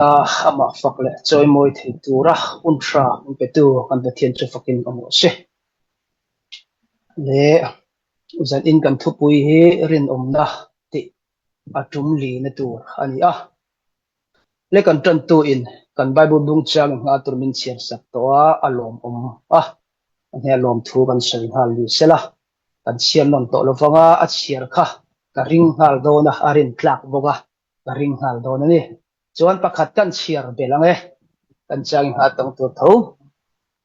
Amah fak leh chawimawi thei tura hun hra min petu kan Pathian chu fakin awm rawh se. Leh zanin kan thupui hi rinawmna tih a tum lina tur a ni a. Leh kan tantuin kan Bible bung chang in nghal tur min chhiar sak tawh a, a lawmawm a, a hne lawmthu kan sawi nghal ni sela. Kan chhiar nawn tawh lovang a, a chhiar kha ka ring nghal dawn a, a rin tlak bawk a. Ka ring nghal dawn a ni. Chuan pakhat kan chhiar belh ang e. Kan chang in nghah tawng tur tho.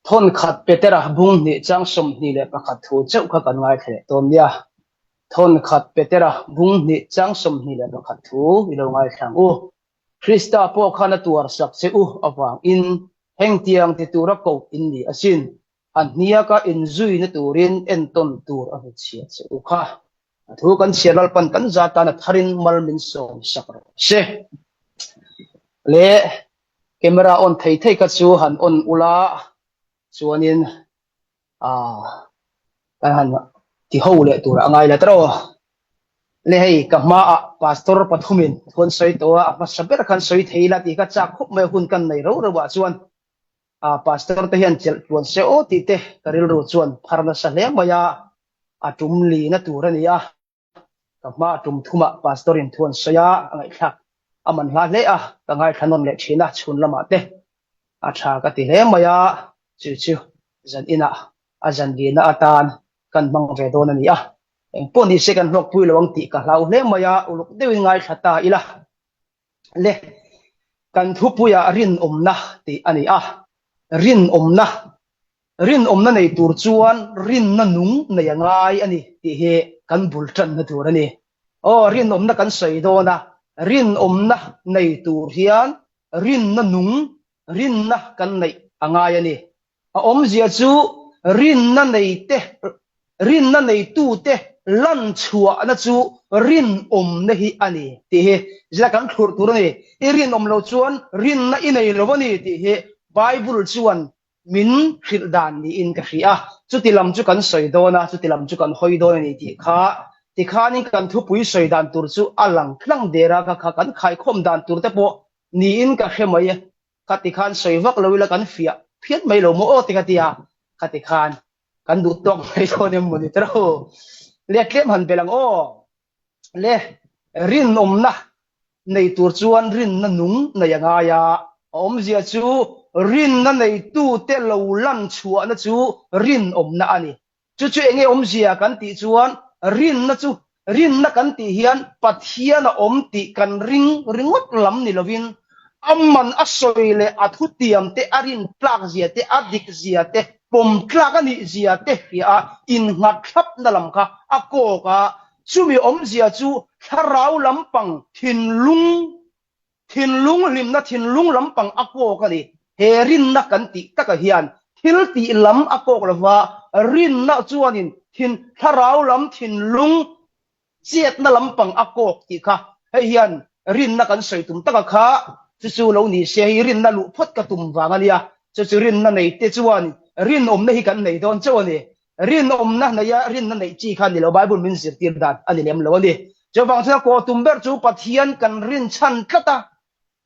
Thawn khat Petera bung hnih chang 21 thu chauh kha kan ngaithla leh tawn nia. Thawn khat Petera bung hnih chang 21 thu i lo ngaithla ang u. Krista pawh khan a tuar sak che u avangin hengtiang ti tura koh in ni asin. A hniaka inzuina turin entawn tur a hmuchhiah che u kha. A thu kan chhiar Lalpan kan za tan a tharin mal min sawm sak rawh se. Le camera on thei thei kha chu han on ula chuanin ah kan han ti ho leh tur a ngai la tawh. Le hei ka hmaah pastor pathumin thu an sawi tawh a, a hmasa ber khan sawi thei ila tih kha chak khawp mai hun kan nei rau rauh ah chuan A pastor te hian chelh tluan se aw tih te ka rilru chuan phar nasa hle mai a, a tum lina tur a ni a, ka hma a tum thumah pastor in thu an sawi a, a ngaihthlak a man hla hle a, ka ngaithla nawn leh thin a, chhun lamah te a tha ka ti hle mai a, chu chu zan inah a zan lina atan kan hmang ve dawn a ni a, engpawh ni se kan hlawkpui lo ang tih ka hlau hle mai a, uluk deuhin ngaithla ta ila. Le, kan thupuiah rinawmna tih a ni a, rinawmna, rinawmna nei tur chuan rinna nung nei a ngai a ni tih hi kan bul tanna tur a ni. Aw, rinawmna kan sawi dawn a, rinawmna nei tur hian rinna nung, rinna kan neih a ngai a ni. A awmzia chu rinna neite, rinna neitute lan chhuahna chu rinawmna hi a ni tih hi zila kan thlurh tur a ni. I rinawm lo chuan rinna i nei lo a ni tih hi Bible chuan min hrilh dan niin ka hria a. Chuti lam chu kan sawi dawn a, chuti lam chu kan hawi dawn a ni tih kha tikhanin kan thupui sawi dan tur chu a lang tlang der a, kha kha kan khaikhawm dan tur te pawh niin ka hre mai. Khati khan sawi vak lo ila kan fiah phian mai lo maw aw ti ka ti a, khati khan kan duh tawk mai dawn em mawni tero. Le tlem han belh ang aw. Le rinawmna nei tur chuan rinna nung nei a ngai a, a awmzia chu rinna neitute lo lan chhuahna chu rinawmna a ni. Chu chu enge awmzia kan tih chuan rinna chu rinna kan tih hian Pathian a awm tih kan ring ringawt lam ni lovin a man a sawi leh a thutiam te a rin tlak zia te a dik zia te pawm tlak a nih zia te hria a innghat thlapna lam kha a kawk a, chumi awmzia chu thlarau lampang thinlung Thinlung hlimna thinlung lampang a kawk a ni. He rinna kan tih takah hian thil tih lam a kawk lova, rinna chuanin thin thlarau lam thinlung chetna lampang a kawk tih kha hei hian rinna kan sawi tum taka kha chu chu lo ni se hei rinna luh phawt ka tum vang a nia. Chu chu rinna nei te chuan rinawmna hi kan nei dawn chauh a ni. Rinawmna neia rinna neih chi kha ni lo, Bible min zirtir dan a ni lem lo a ni. Chuvang chuan kaw tum ber chu Pathian kan rinchhan tlat a,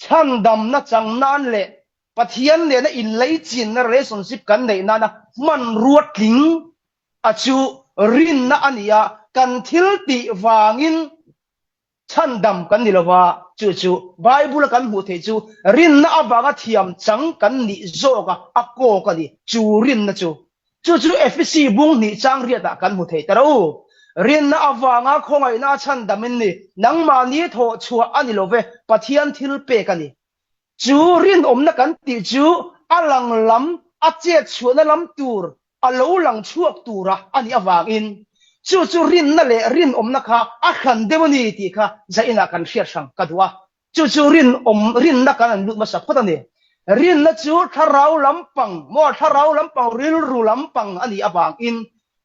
chhandamna chang nan leh Pathian nena inleichinna, relationship, kan neih nana hmanrua tling a chu rinna a ni a, kan thil tih vangin Chhandam kan ni lova, chu chu Bible-a kan hmuh theih chu rinna avanga thiam chang kan nih zawk a, a kawk a ni, chu rinna chu. Chu chu Efesi bung hnih chang riatah kan hmu thei ta ro. Rinna avanga khawngaihna a chhandam in ni, nangmahni thawh chhuah a ni love, Pathian thil pek a ni. Chu rinawmna kan tih chu a lang lam, a chet chhuahna lam tur a lo lang chhuak tura a nih avangin chu chu rinna leh rinawmna kha a hran deuh a ni tih kha zainah kan hriat hrang ka duh a. Chu chu rinawm, rinna kan an lut hmasa phawt a ni. Rinna chu thlarau lampang maw, thlarau lampang rilru lampang a nih avangin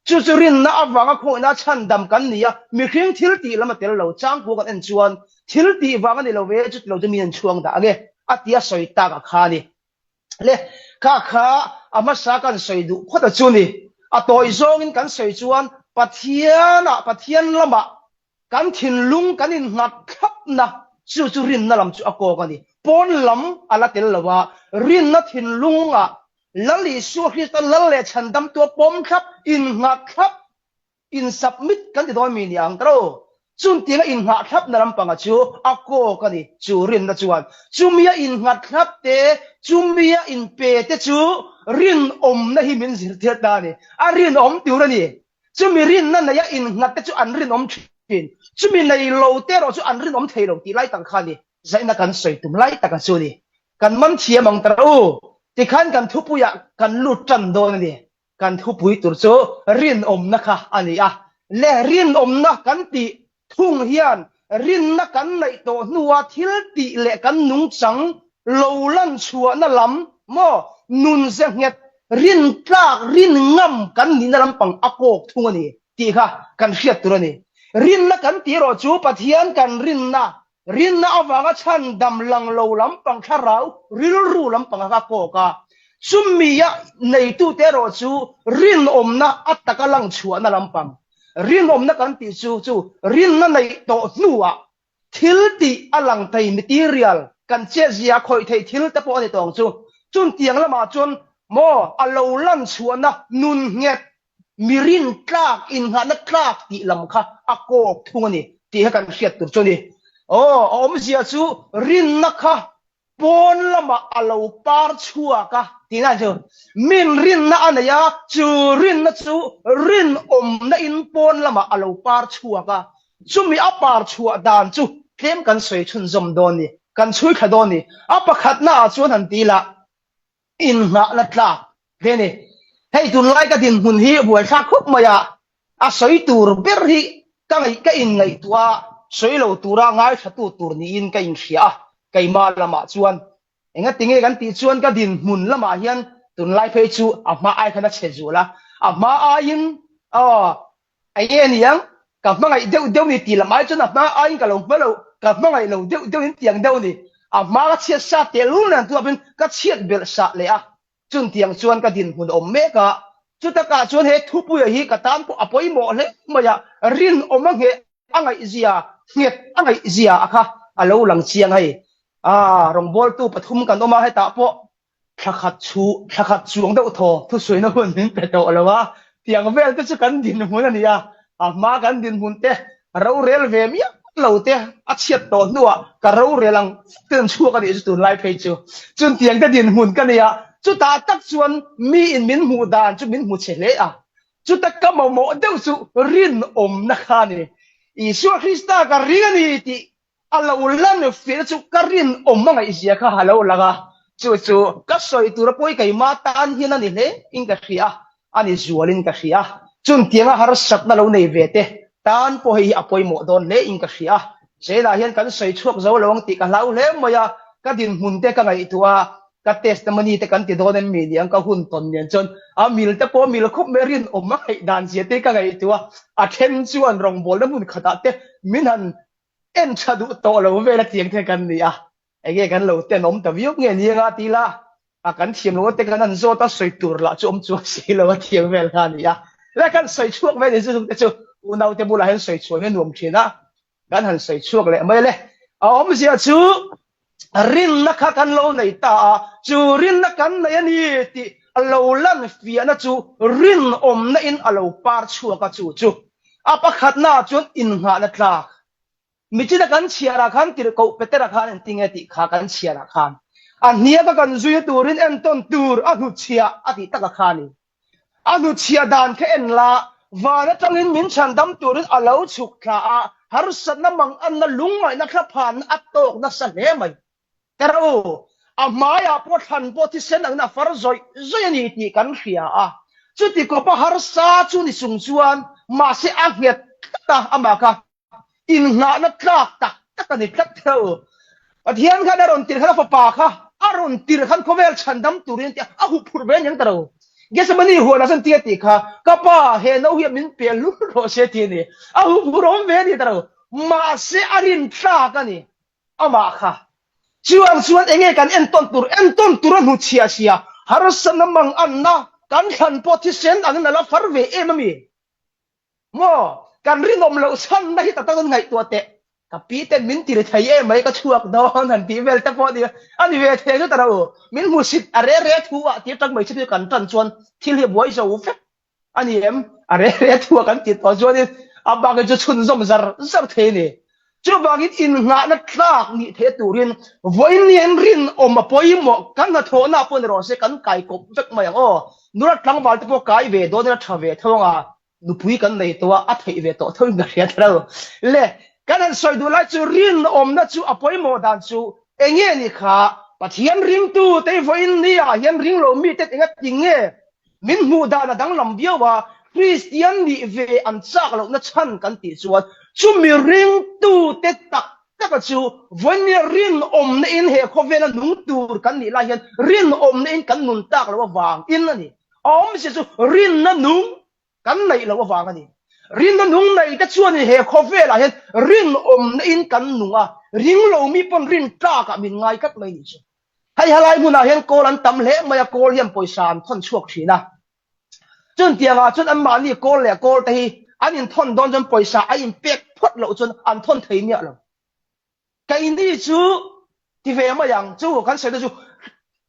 chu chu rinna avanga khawihna chhandam kan ni a, mihring thil tih lam a tel lo. Changkua kan en chuan thil tih vang a ni lo ve, chuti lo chu mi an chhuang dah ang e a ti a sawi tak a kha a ni. Le, kha kha a hmasa kan sawi duh phawt a chu ni. A tawi zawngin kan sawi chuan Pathianah, Pathian lamah kan thinlung kan innghat thlapna chu chu rinna lam chu a kawk a ni. Pawn lam a la tel lo a, rinna thinlungah Lal Isua Krista Lal leh Chhandamtua pawm thlap, innghat thlap, in submit kan ti dawn mi ni ang taro. Chuntianga inngah thlapna lampanga chu a kawk a ni. Chu rinna chuan chumia innghat thlap te, chumia inpe te chu rinawmna hi min zirtir ta a ni. A rinawm tur a ni. Chumi rinna neia innghat te chu an rinawm thin. Chumi nei lo te erawh chu an rinawm thei lo tih lai tak kha a ni. Zaihna kan sawi tum lai taka chu a ni. Kan man thiam ang taro. Tikhan kan thupuiah kan lut tan dawn a ni. Kan thupui tur chu rinawmna kha a ni a. Le rinawmna kan tih thung hian rinna kan neih tawh hnua thil tih leh kan nungchang lo lan chhuahna lam maw nunze nghet rintlak rin ngam kan nihna lampang a kawk thung a ni tih kha kan hriat tur a ni. Rinna kan tih erawh chu Pathian kan rinna Rinna avanga chhandam lang lo lampang thlarau rilru lampang a kawk a, chumia neitute erawh chu rinawmna a taka lang chhuahna lampang. Rinawmna kan tih chu chu rinna neih tawh hnuah thil tih a lang thei material kan chetzia khawih theih thil te pawh a ni tawng chu. Chuntiang lamah chuan maw a lo lan chhuahna nun nghet Mi rin tlak, innghahna tlak tih lam kha a kawk thung a ni tih kha kan hriat tur chu a ni. Aw, a awmzia chu rinna kha pawn lamah a lo par chhuak a tihna chu. Min rinna a nei a, chu rinna chu rinawmna in pawn lamah a lo par chhuak a. Chumi a par chhuah dan chu tlem kan sawi chhunzawm dawn ni, kan chhui thla dawn ni. A pakhatna ah chuan han ti lah. Innghahna tlak hle ni. Hei tunlai ka dinhmun hi buaithlak khawp mai a, a sawi tur ber hi ka ngaih ka inngaihtuah a, sawi lo tura ngaithla tu tur niin ka inhria a, keimah lamah chuan engatinge kan tih chuan ka dinhmun lamah hian tunlai phei chu a hma ai khan a chhe zual a, a hma aiin aw Enge a niang, ka hmangaih deuh deuh ni tih lam ai chuan a hma aiin ka lo hma lo, ka hmangaih lo deuh deuh in tiang deuh a ni. A hma ka chhiat sa tehlul nen tuapin ka chhiat belh sah leh a, chuntiang chuan ka dinhmun awm mek a. Chutakah chuan he thupuia hi ka tan pawh a pawimawh hle mai a, rinawm a ngheh a ngaihzia, nghet a ngaihzia a kha a lo lang chiang hei. Aa, rawngbawltu pathum kan awm a, hetah pawh Thla khat chu thla khat chuang deuh thaw thusawiina hun min pe tawh lo a, tiang vel te chu kan dinhmun a ni a, a hma kan dinhmun te rorel ve miah lo te a chhiat tawh hnuah ka rorel ang ten an chhuak a nih chu tunlai phei chu. Chun tiang te dinhmun ka nei a, chutah tak chuan miin min hmuh dan chu min hmu chhe hle a, chuta ka mamawh deuh chu rinawmna kha a ni. Isua Krista ka ring a ni tih A lo lan fiahna chu ka rinawm a ngaihzia kha a lo lang a, chu chu ka sawi tura pawi keimah tan hian a ni hle in ka hria a, a ni zualin ka hria a. Chuntianga harsatna lo nei ve te tan pawh hei hi a pawimawh dawn hle in ka hria a. Zelah hian kan sawi chhuak zo lo ang tih ka hlau hle mai a, ka dinhmun te ka ngaihtuah a, ka testimony te kan ti dawn em mi niang ka hun tawn nen chuan a mil te pawh mil khawp mai rinawm a ngaih dan zia te ka ngaihtuah a, a then chuan rawngbawlna hmun khatah te min han En tha duh tawh lo vel a tiang te kan ni a, enge kan lo tenawm ta viau nge ni anga ti la, a kan thiam lo te kan han zawt a sawi tur lah chu awm chuang si lo a tiang vel kha a ni a, le kan sawi chhuak ve ni chu chung te chu unau te bulah hian sawi chhuah hi a nuam thin a, kan han sawi chhuak leh mai le. A awmzia chu rinna kha kan lo nei ta a, chu rinna kan nei a ni tih a lo lan fiahna chu rinawmna in a lo par chhuak a chu chu a pakhatna ah chuan innghahna tlak michina kan chhiar ah khan tirhkoh Petera khan engtin nge tih kha kan chhiar ah khan a hniak a kan zuina turin entawn tur a hnutchhiah a tih taka kha a ni. A hnutchhiah dan kha en la, van atangin min chhandam turin a lo chhuk thla a, harsatna manganna lungngaihna thlaphanna a tawk nasa hle mai. Tera u, a hmaiah pawh thlan pawh thisen angin a far zawih zawih a ni tih kan hria a, chuti kawpa harsa chu ni chung chuan mahse a nghet tlat a, amah kha Innghahna tlak tak tak a ni tlat theuh. Pathian khan a rawn tirh khan a fapa kha a rawn tirh khan khawvel chhandam turin tia a huh phurh ve aniang ta lo. Gethsemane huanah chuan tia tih kha ka pa he no hian min pe lul rawh se ti a ni. A huh phurh awm ve a ni ta lo. Mahse a rin tlak a ni amah kha. Chuang chuan enge kan entawn tur entawn tur a hnuchhiah sia harsatna manganna kan thlan pawh thisen angin a la far ve em a mi? Maw? Kan rinawm loh chhanna hi tak tak an ngaihtuah teh. Ka pi ten min ti ri thei em mai ka chhuak dawn han tih vel te pawh ni a ni ve thei chu ta ro. Min hmusit a re re thu ah tir tang mai chu kan tan chuan thil hi buai zo vek a ni em? A re re thu ah kan ti tawh chuanin a bak hi chu chhunzawm zar zar thei a ni. Chuvangin innghahna tlak nih theih turin vawiin rinawm a pawimawh kan hnathawhna pawh ni rawh se kan kai kawp vek mai ang aw. Nula tlangval te pawh kai ve dawn ila tha ve tho ang a, nupui kan nei tawh a, a theih ve tawh tho in ka hria ta lo. Le, kan han sawi duh lai chu rinawmna chu a pawimawh dan chu enge ni kha? Pathian ringtu te vawiin ni ah hian ringlo mite enga tinge Min hmuh dan a danglam viau a, Kristian nih ve an chak lohna chhan kan tih chuan chumi ringtute tak taka chu vawinia rinawmna in he khawvela nung tur kan nih lai hian rinawmna in kan nun tak loh avangin a ni. A awmzia chu rinna nung kan neih loh avang a ni. Rinna nung nei te chuanin he khawvelah hian rinawmna in kan nung a, ringlo mi pawn rin tlakah min ngai tlat mai nih chu. Hei helai hmunah hian kawl an tam hle mai a, kawl hian pawisa an thawn chhuak thin a. Chuntiangah chuan anmahni kawl leh kawl te hi an inthawn dawn chuan pawisa a inpek phawt loh chuan an thawn thei miah lo. Keini chu ti ve mai ang chu kan sawi te chu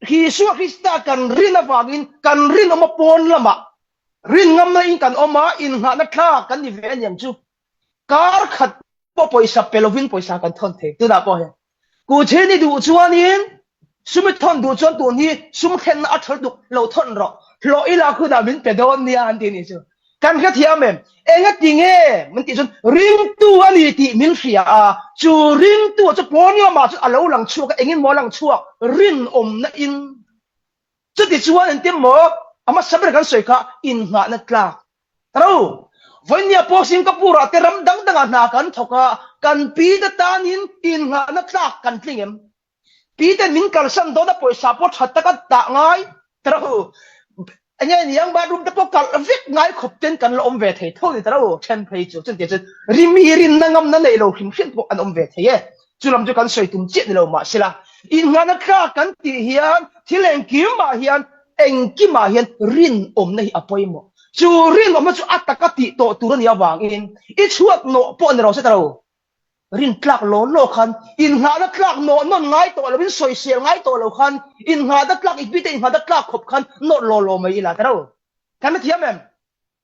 Isua Krista kan rin avangin kan rinawm a pawn lamah rin ngamna in kan awm a, innghahna thlak kan ni ve aniang chu. Kar khat pawh pawisa pe lovin pawisa kan thawn thei tunah pawh hian Kuchhin i duh chuanin sum i thawn duh chuan tun hi sum thlenna a tha lutuk lo thawn rawh hlawh i lak hunah min pe dawn nia an ti a nih chu kan hrethiam em engati nge min tih chuan ringtu a ni tih min hria a chu ringtu chu pawn lamah chuan a lo lang chhuak a engin maw a lang chhuak rinawmna in Chuti chuan engtin maw a hmasa ber kan sawi kha innghahna tlak ro. Vawinia pawh Singapore ah te ram dang dangah hna kan thawk a, kan pi te tanin innghahna tlak kan tling em? Pi ten min kalsan dawn a pawisa pawh tha taka dah ngai ro. Enge niang bathroom te pawh kalh vek ngai khawp ten kan la awm ve thei tho ni ta ro. Then phei chu chutiang chuan rimi rinna ngamna nei lo hrim hrim pawh an awm ve thei e. Chu lam chu kan sawi tum chiah ni lo mahsela, innghahna tlak kan tih hian thil engkimah hian engkimah hian rinawmna hi a pawimawh. Chu rinawmna chu a taka tih tawh tur a nih avangin i chhuat nawh pawh ni rawh se ta lo. Rin tlak law law khan innghahna tlak nawh nawn ngai tawh loin sawisel ngai tawh lo khan innghahna tlak i bite innghahna tlak khawp khan nawt law law mai ila ta ro. Kan hrethiam em?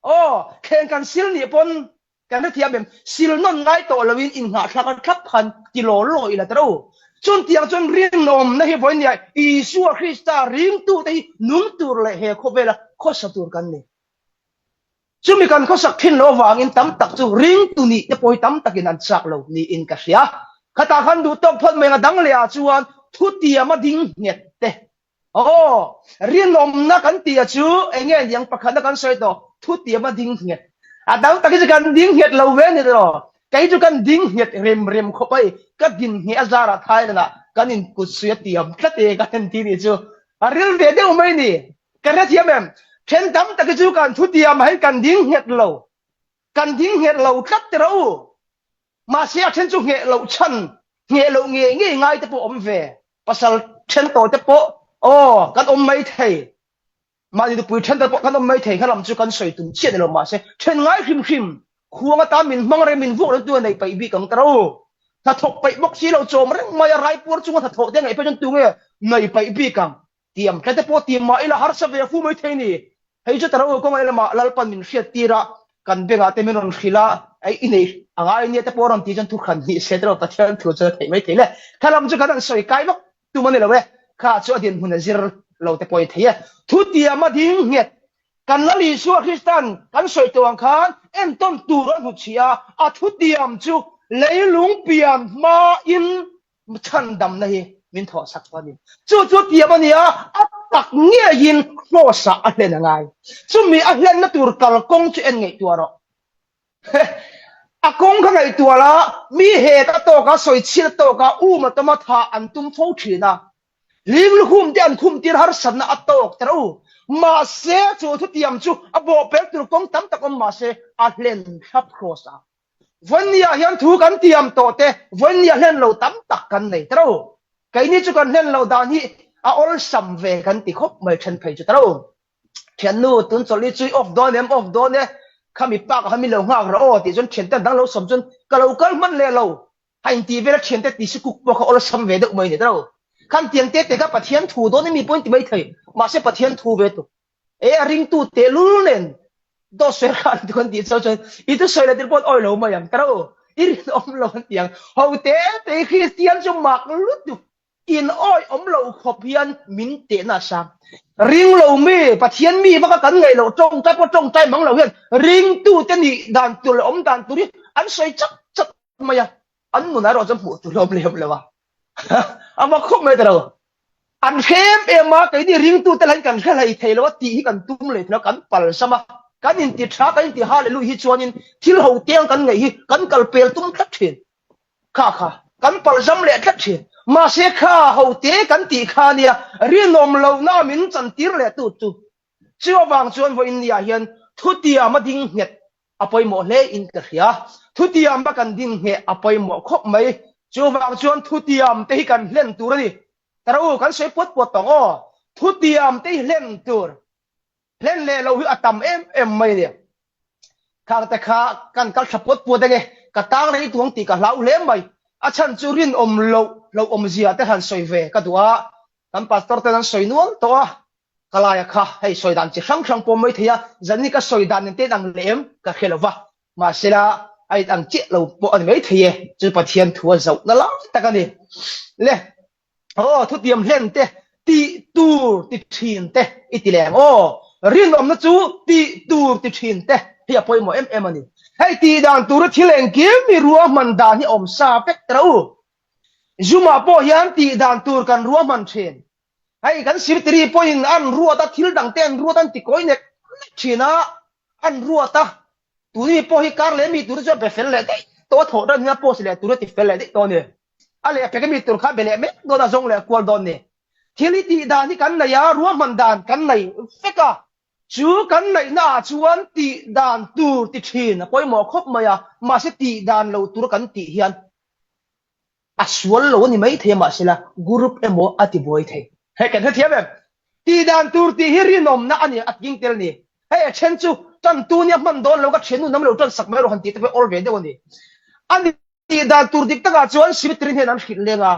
Aw, thleng kan sil nih pawn Kan hrethiam em? Sil nawn ngai tawh loin innghahthlak a thlap khan ti law law ila ta ro. Chuntiang chuan rinawmna hi vawiin nia Isua Krista ringtute hi nung tur leh he khawvela khawsa tur kan ni. Chumi kan khawsak thin loh avangin tam tak chu ringtu nih te pawh hi tam takin an chak lo niin ka hria. Khatah khan duh tawk phawt mai ang a dang leh ah chuan thutiama ding nghet te Aw, rinawmna kan tih a chu eng nge niang pakhatna kan sawi tawh, thutiam a ding nghet. A dang tak hi chu kan ding nghet lo ve a ni tawh. Kei chu kan ding nghet rem rem khawp a i, ka din ngheh a zarah Thailand ah kan in kut sui a tiam tlat e ka en ti nih chu. A ril ve deuh mai ni. Ka hrethiam em? Then tam tak hi chu kan thutiam ah hian kan ding nghet lo. Kan ding nghet lo tlat tiraw u. Mahse a then chu ngheh loh chhan, ngheh loh ngei ngei ngai te pawh awm ve. Pasal then tawh te pawh aw kan awm mai thei. Mahni nupui then te pawh kan awm mai thei. Kha lam chu kan sawi tum chiah ni lo mahse then ngai hrim hrim khuang atan min hmang reng min vuak reng tu a nei paih bik ang ta ro. Hnathawk paih bawk si lo chawm reng mai a raipuar chunga hnathawh te ngaih phei chuan tunge nei paih bik ang. Tiam tle te pawh tiam mah ila harsa ve fu mai thei ni. Hei chu Tarau kawngaih lamah Lalpan min hriat tir a, kan bengah te min rawn hrilh a, ei i nei a ngai nia te pawh a rawn tih chuan thu hran hnih se tiraw Pathian thu chuan a theih mai thei le. Kha lam chu kan han sawi kai vak tum a ni lo e, kha chu a dinhmun a zir lo te pawh i thei e. Thu tiam a ding nghet kan Lal Isua Kristan kan sawi tawh ang khan entawn tur a hnutchhiah a, a thu tiam chu leilung pian hmain Chhandamna hi min thawhsak tawh a ni. Chu chu tiam a ni a, a tak ngeiin Kraws-ah a hlen a ngai. Chumi a hlenna tur kalkawng chu en ngaihtuah rawh. A kawng kha ngaihtuah la, mi het a tawk a, sawichhiat a tawk a, um a tawm a, thah an tum fo thin a. Hling lukhum te an khum tir harsatna a tawk ta rawh u. Mahse, chu thutiam chu a bawhpel tur kawng tam tak awm mahse, a hlen thlap Kraws-ah. Vawinia hian thu kan tiam tawh te, vawinia hlen lo tam tak kan nei ta ro. Keini chu kan hlen lo dan hi a awlsam ve kan ti khawp mai then phei chu ta ro. Thiannu tun chawlh hi chu i off dawn em off dawn e, khami park ah khan min lo nghak rawh aw tih chuan thianten dang lo sawm chuan ka lo kal hman leh lo. Ha intih vel a thiante ti si kuk pawh kha awlsam ve deuh mai ni tawh. Khan tiang te te kha Pathian thu dawn i mi pawhin ti mai thei. Mahse Pathian thu ve tuk. E a ringtu tehlul nen dawt sawi kha an kan tih chuan chuan i thusawi leh tir pawh an awi lo mai ang tawh. I rinawm lo an ti ang. Ho te te i Kristian chu mak lutuk. In awi awm lo khawp hian min tehna a sang. Ring lo mi, Pathian mi vaka kan ngaih loh tawngtai pawh tawngtai mang lo hian ringtute nih dan tur leh awm dan tur hi an sawi chat chat mai a, an nunah erawh chuan hmuh tur a awm lem lo a. A mak khawp mai ta lo. An hre em em a, keini ringtute lahin kan hre hlei thei lo a tih hi kan tum leh thei lo, kan palsam a, kan inti tha, kan inti hallelujah hi chuanin thil ho teng kan ngaih hi kan kal pel tum tlat thin. Kha kha kan palzam leh tlat thin. Mahse kha hote kan tih kha nia rinawm lohna min chantir leh tu chu. Chu avang chuan vawiin niah hian thutiam a ding nghet a pawimawh hle in ka hria. Thutiam a kan ding ngheh a pawimawh khawp mai. Chuvang chuan thutiam te hi kan hlen tur a ni. Tara u kan sawi puat puat tawh ang aw. Thutiam te hi hlen tur. Hlen leh lo hi a tam em em mai a ni. Khang te kha kan kal tha puat puat ange, ka tang rei tuang tih ka hlau hle mai. A chhan chu rinawm loh loh awmzia te han sawi ve ka duh a, kan pastor ten an sawi nual tawh a, ka laia kha hei sawi dan chi hrang hrang pawh mai thei a, zan ni ka sawi dan nen te in ang leh em ka hre lo va, mahsela a in ang chiah lo pawh a ni mai thei e, chu Pathian thu a zohna lai tak a ni. Le. Aw, thutiam hlen te, tih tur ti thin te i ti leng aw. Rinawmna chu tih tur ti thin te hi a pawimawh em em a ni. Hei tih dan tura thil engkim i ruahman dan hi awm sa vek ta rawh u. Zumah pawh hian tih dan tur kan ruahman thin. Hei kan sirtiri pawhin an ruat a, thil dang te an ruat a, an ti kawi nek nek thin a, an ruat a. Tuni pawh hi kar leh mi tur chu a be fel leh daih tawh a, thawh dan hian a post leh tur a ti fel leh daih tawh a ni. A leh pek ami tur kha be leh mek dawn a zawng leh kual dawn ni. Thil hi tih dan hi kan nei a, ruahman dan kan nei vek a. Chu kan neihna ah chuan tih dan tur ti thin a pawimawh khawp mai a, mahse tih dan lo tur kan tih hian a sual lo a ni mai thei a mahsela group emaw a ti buai thei. Hei kan hrethiam em? Tih dan tur tih hi rinawmna a ni a king tel ni. Hei a then chu tantu nia hman dawn lo ka thiannu nam lo tan sak mai rawh han tih te pawh awl ve deuh a ni. A ni. Tih dan tur dik takah chuan Siviterin hian an hrilh leng a,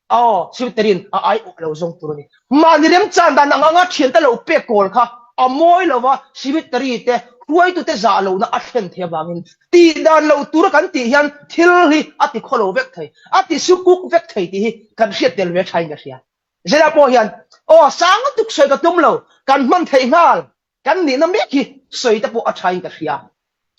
aw, Siviterin a ai awh lo zawng tur a ni. Mahni remchan dan ang anga thiante lo pek kawl kha a mawi lo va, Siviteri te hruaitute zah lohna a thlen thei avangin tih dan lo tura kan tih hian thil hi a ti khaw lo vek thei, a ti sukuk vek thei tih hi kan hriat tel ve thain ka hria. Zela pawh hian, aw, sang lutuk sawi ka tum lo, kan hman theih nghal, Kan nihna mek hi sawi te pawh a thain ka hria.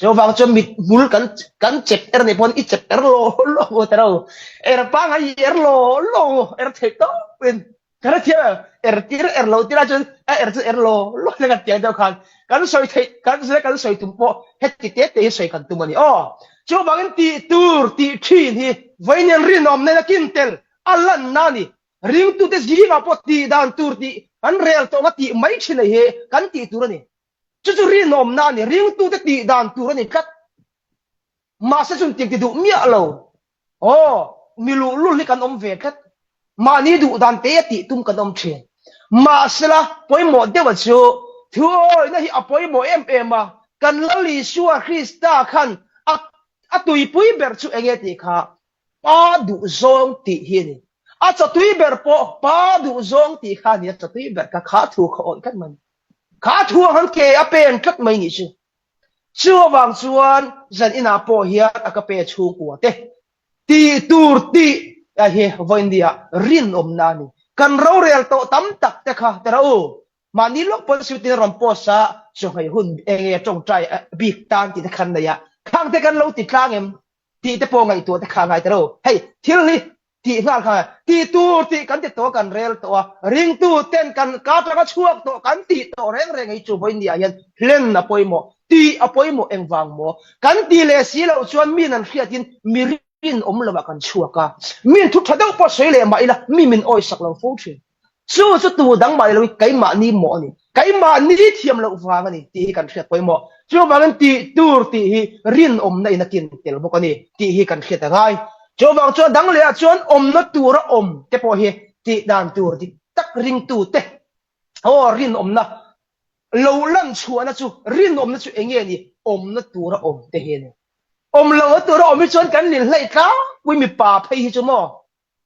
Chuvang chuan mit hmul kan kan chep er nih pawn i chep er law law u tero. Er pangai i er law law u er theih tawpin. Ka hrethiam em? Er tir er lo tir ah chuan a er chu er law law hle kan tiang deuh khan kan sawi theih kan zir kan sawi tum pawh heti te te hi sawi kan tum a ni aw. Chuvangin tih tur tih thin hi vawiin rinawm nen a kin tel a lanna a ni. Ringtute zingah pawh tih dan tur tih kan rel tawh anga tih mai thin hi kan tih tur a ni. Chu chu rinawmna a ni. Ringtute tih dan tur a ni tlat. Mahse chun tiang ti duh miah lo. Aw, mi luhlul hi kan awm ve tlat. Mahni duh dan te a tih tum kan awm thin. Mahsela pawimawh deuha chu thuawihna hi a pawimawh em em a. Kan Lal Isua Krista khan a a tuipui ber chu enge tih kha Pa duh zawng tih hi a ni. A chawtui ber pawh pa duh zawng tih kha a ni. A chawtui ber kha kha thu kha awih tlat mai. Kha thu ang khan ke a pen tlat mai nih chu. Chu avang chuan zan inah pawh hian a ka pe chhungkua te tih tur tih a hi vawiindia rinawmna a ni. Kan rorel tawh tam tak te kha teh rawh u. Mahni lawk pawn suit in a rawn post a, chawhmeh hun enge tawngtai bik tan tih te khan nei a, khang te kan lo ti tlang em? Tih te pawh ngaihtuah te kha a ngai ta lo. Hei, thil hi tih nghal kha tih tur tih kan ti tawh a, kan rel tawh a, ringtu ten kan ka atanga chhuak tawh kan tih tawh reng reng hi chu vawiin ah hian hlen a pawimawh, tih a pawimawh engvang maw? Kan tih leh si loh chuan min an hriatin mi rinawm lovah kan chhuak a, min thu tha deuh pawh sawi leh mah ila mi min awisak lo fo thin. Chu chu tu dang mah ni loin keimahni mawh a ni, keimahni thiam loh vang a ni tih hi kan hriat pawimawh. Chuvangin tih tur tih hi rinawmna in a kin tel bawk a ni tih hi kan hriat a ngai. Chuvang chuan dang lehah chuan awmna tura awm te pawh hi tih dan tur dik tak ringtute aw rinawmna lo lan chhuahna chu rinawmna chu eng nge ni awmna tura awm te hi a ni. Awm lo a tura awm hi chuan kan ninhleih tlangpui mipa phei hi chu maw?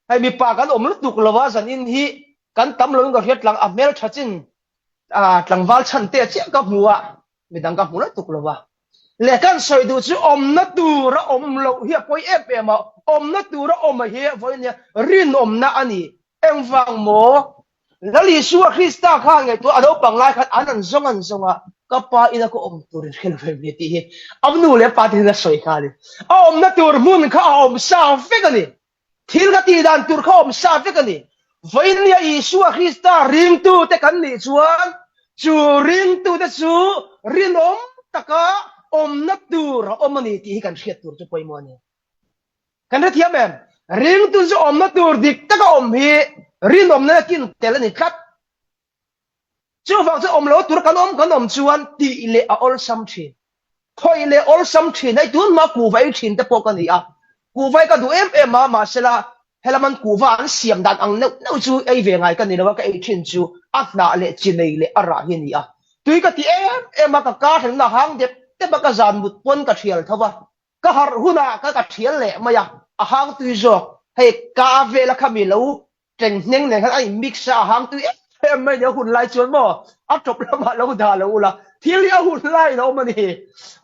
Hei mipa kan awm lutuk lo a zanin hi kan tam loin ka hriat tlang a hmeltha chin tlangval chhan te chiah ka hmu a midang ka hmu lutuk lo a. Le kan sawi duh chu awmna tur a awm loh hi a pawi em em a, awmna tur a awm a hi vawiin nia rinawmna a ni. Engvang maw? Lal Isua Krista khan ngaihtuah a naupang lai khan an an zawng an zawng a, ka pa ina ka awm tur in hre lo em ni tih hi a nu leh a pa te hian a sawi kha a ni. A awmna tur hmun kha a awm sa vek a ni. Thil ka tih dan tur kha awm sa vek a ni. Vawinia Isua Krista ringtute kan nih chuan chu ringtute chu rinawm taka awmna tur a awm a ni tih hi kan hriat tur chu pawimawh a ni. Kan hrethiam em? Ringtu chu awmna tur dik taka awm hi rinawmna kin tel a ni tlat. Chuvang chu awm lo tur kan awm kan awm chuan tih leh a awlsam thin. Khawih leh awlsam thin hei tun hma kuhva ei thin te pawh ka ni a. Kuhva hi ka duh em em a, mahsela helam an kuhva an siam dan ang neuh neuh chu ei ve ngai ka ni lo a, ka ei thin chu a hnah leh chi nei leh a rah hi a ni a. Tui ka ti em em a, ka kar thlengna hang dep dep a, ka zan mut pawn ka thial tho va. Ka harh hunah ka ka thial leh mai a, a hang tui zawk. Hei ka vela kha mi lo Tleng hneng nen khan a in mix a, a hang tui em em mai nia hun lai chuan maw a tawp lamah lo dah lo ula, thil hi a hun laiin a awm a ni.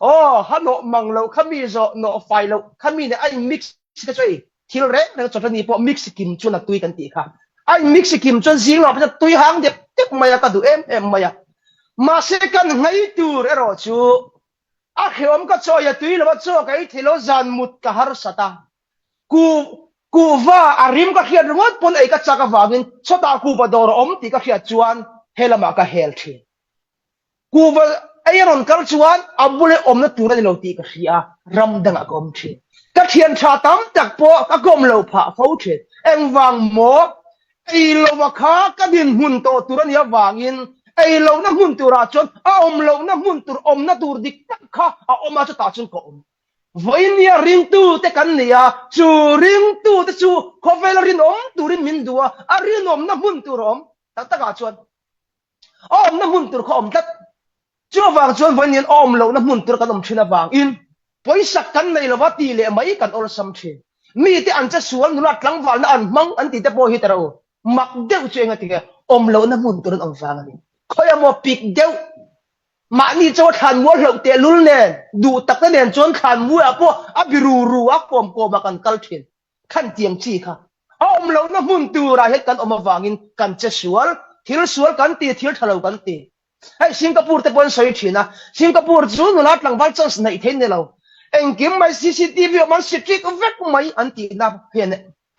Aw, ha nawh mang loh kha mi zawh nawh fai loh kha mi nen a in mix te chu hei thil reng reng chawhla ni pawh mix kim chuan a tui kan tih kha. A in mix kim chuan zing lamah pawh chuan tui hang dep dep mai a, ka duh em em mai a. Mahse kan nghei tur erawh chu a hrehawm ka chawi a tui lo a, chaw ka ei thei lo, zan mut ka harsat a. Ku kuhva a rim ka hriat ringawt pawn ei ka chak avangin chawtah kuhva dawr a awm tih ka hriat chuan he lamah ka hel thin. Kuhva ei a rawn kal chuan a bula awmna tur a ni lo tih ka hria a, ram dangah ka awm thin. Ka thian tha tam tak pawh ka kawm lo phah fo thin. Engvang maw? Ei lova kha ka dinhmun tawh tur a nih avangin ei lohna hmun turah chuan a awm lohna hmun tur awmna tur dik tak kha a awm a, chutah chuan ka awm. Vawinia ringtute kan ni a, chu ringtute chu khawvela rinawm turin min duh a, a rinawmna hmun tur a awm tak takah chuan a awmna hmun tur kha a awm tlat. Chuvang chuan vawiin a awm lohna hmun tur kan awm thin avangin pawisak kan nei lova tih leh mai kan awlsam thin. Mite an che sual nula tlangvalna an hmang an tih te pawh hi tara u, mak deuh chu enga tinge awm lohna hmun tur an awm vang a ni. Khawi emaw pik deuh Mahni chaw a thlan mual hlauh tehlul nen, duh takte nen chuan thlan muaiah pawh a biru ru a, kawm kawmah kan kal thin. Khan tiang chi kha a awm lohna hmun turah hian kan awm avangin kan che sual, thil sual kan ti, thil tha lo kan ti. Hei Singapore te pawh an sawi thin a, Singapore chu nula tlangval chance neih thei ni lo, engkim mai CCTV awm an si ṭik vek mai an tihna hian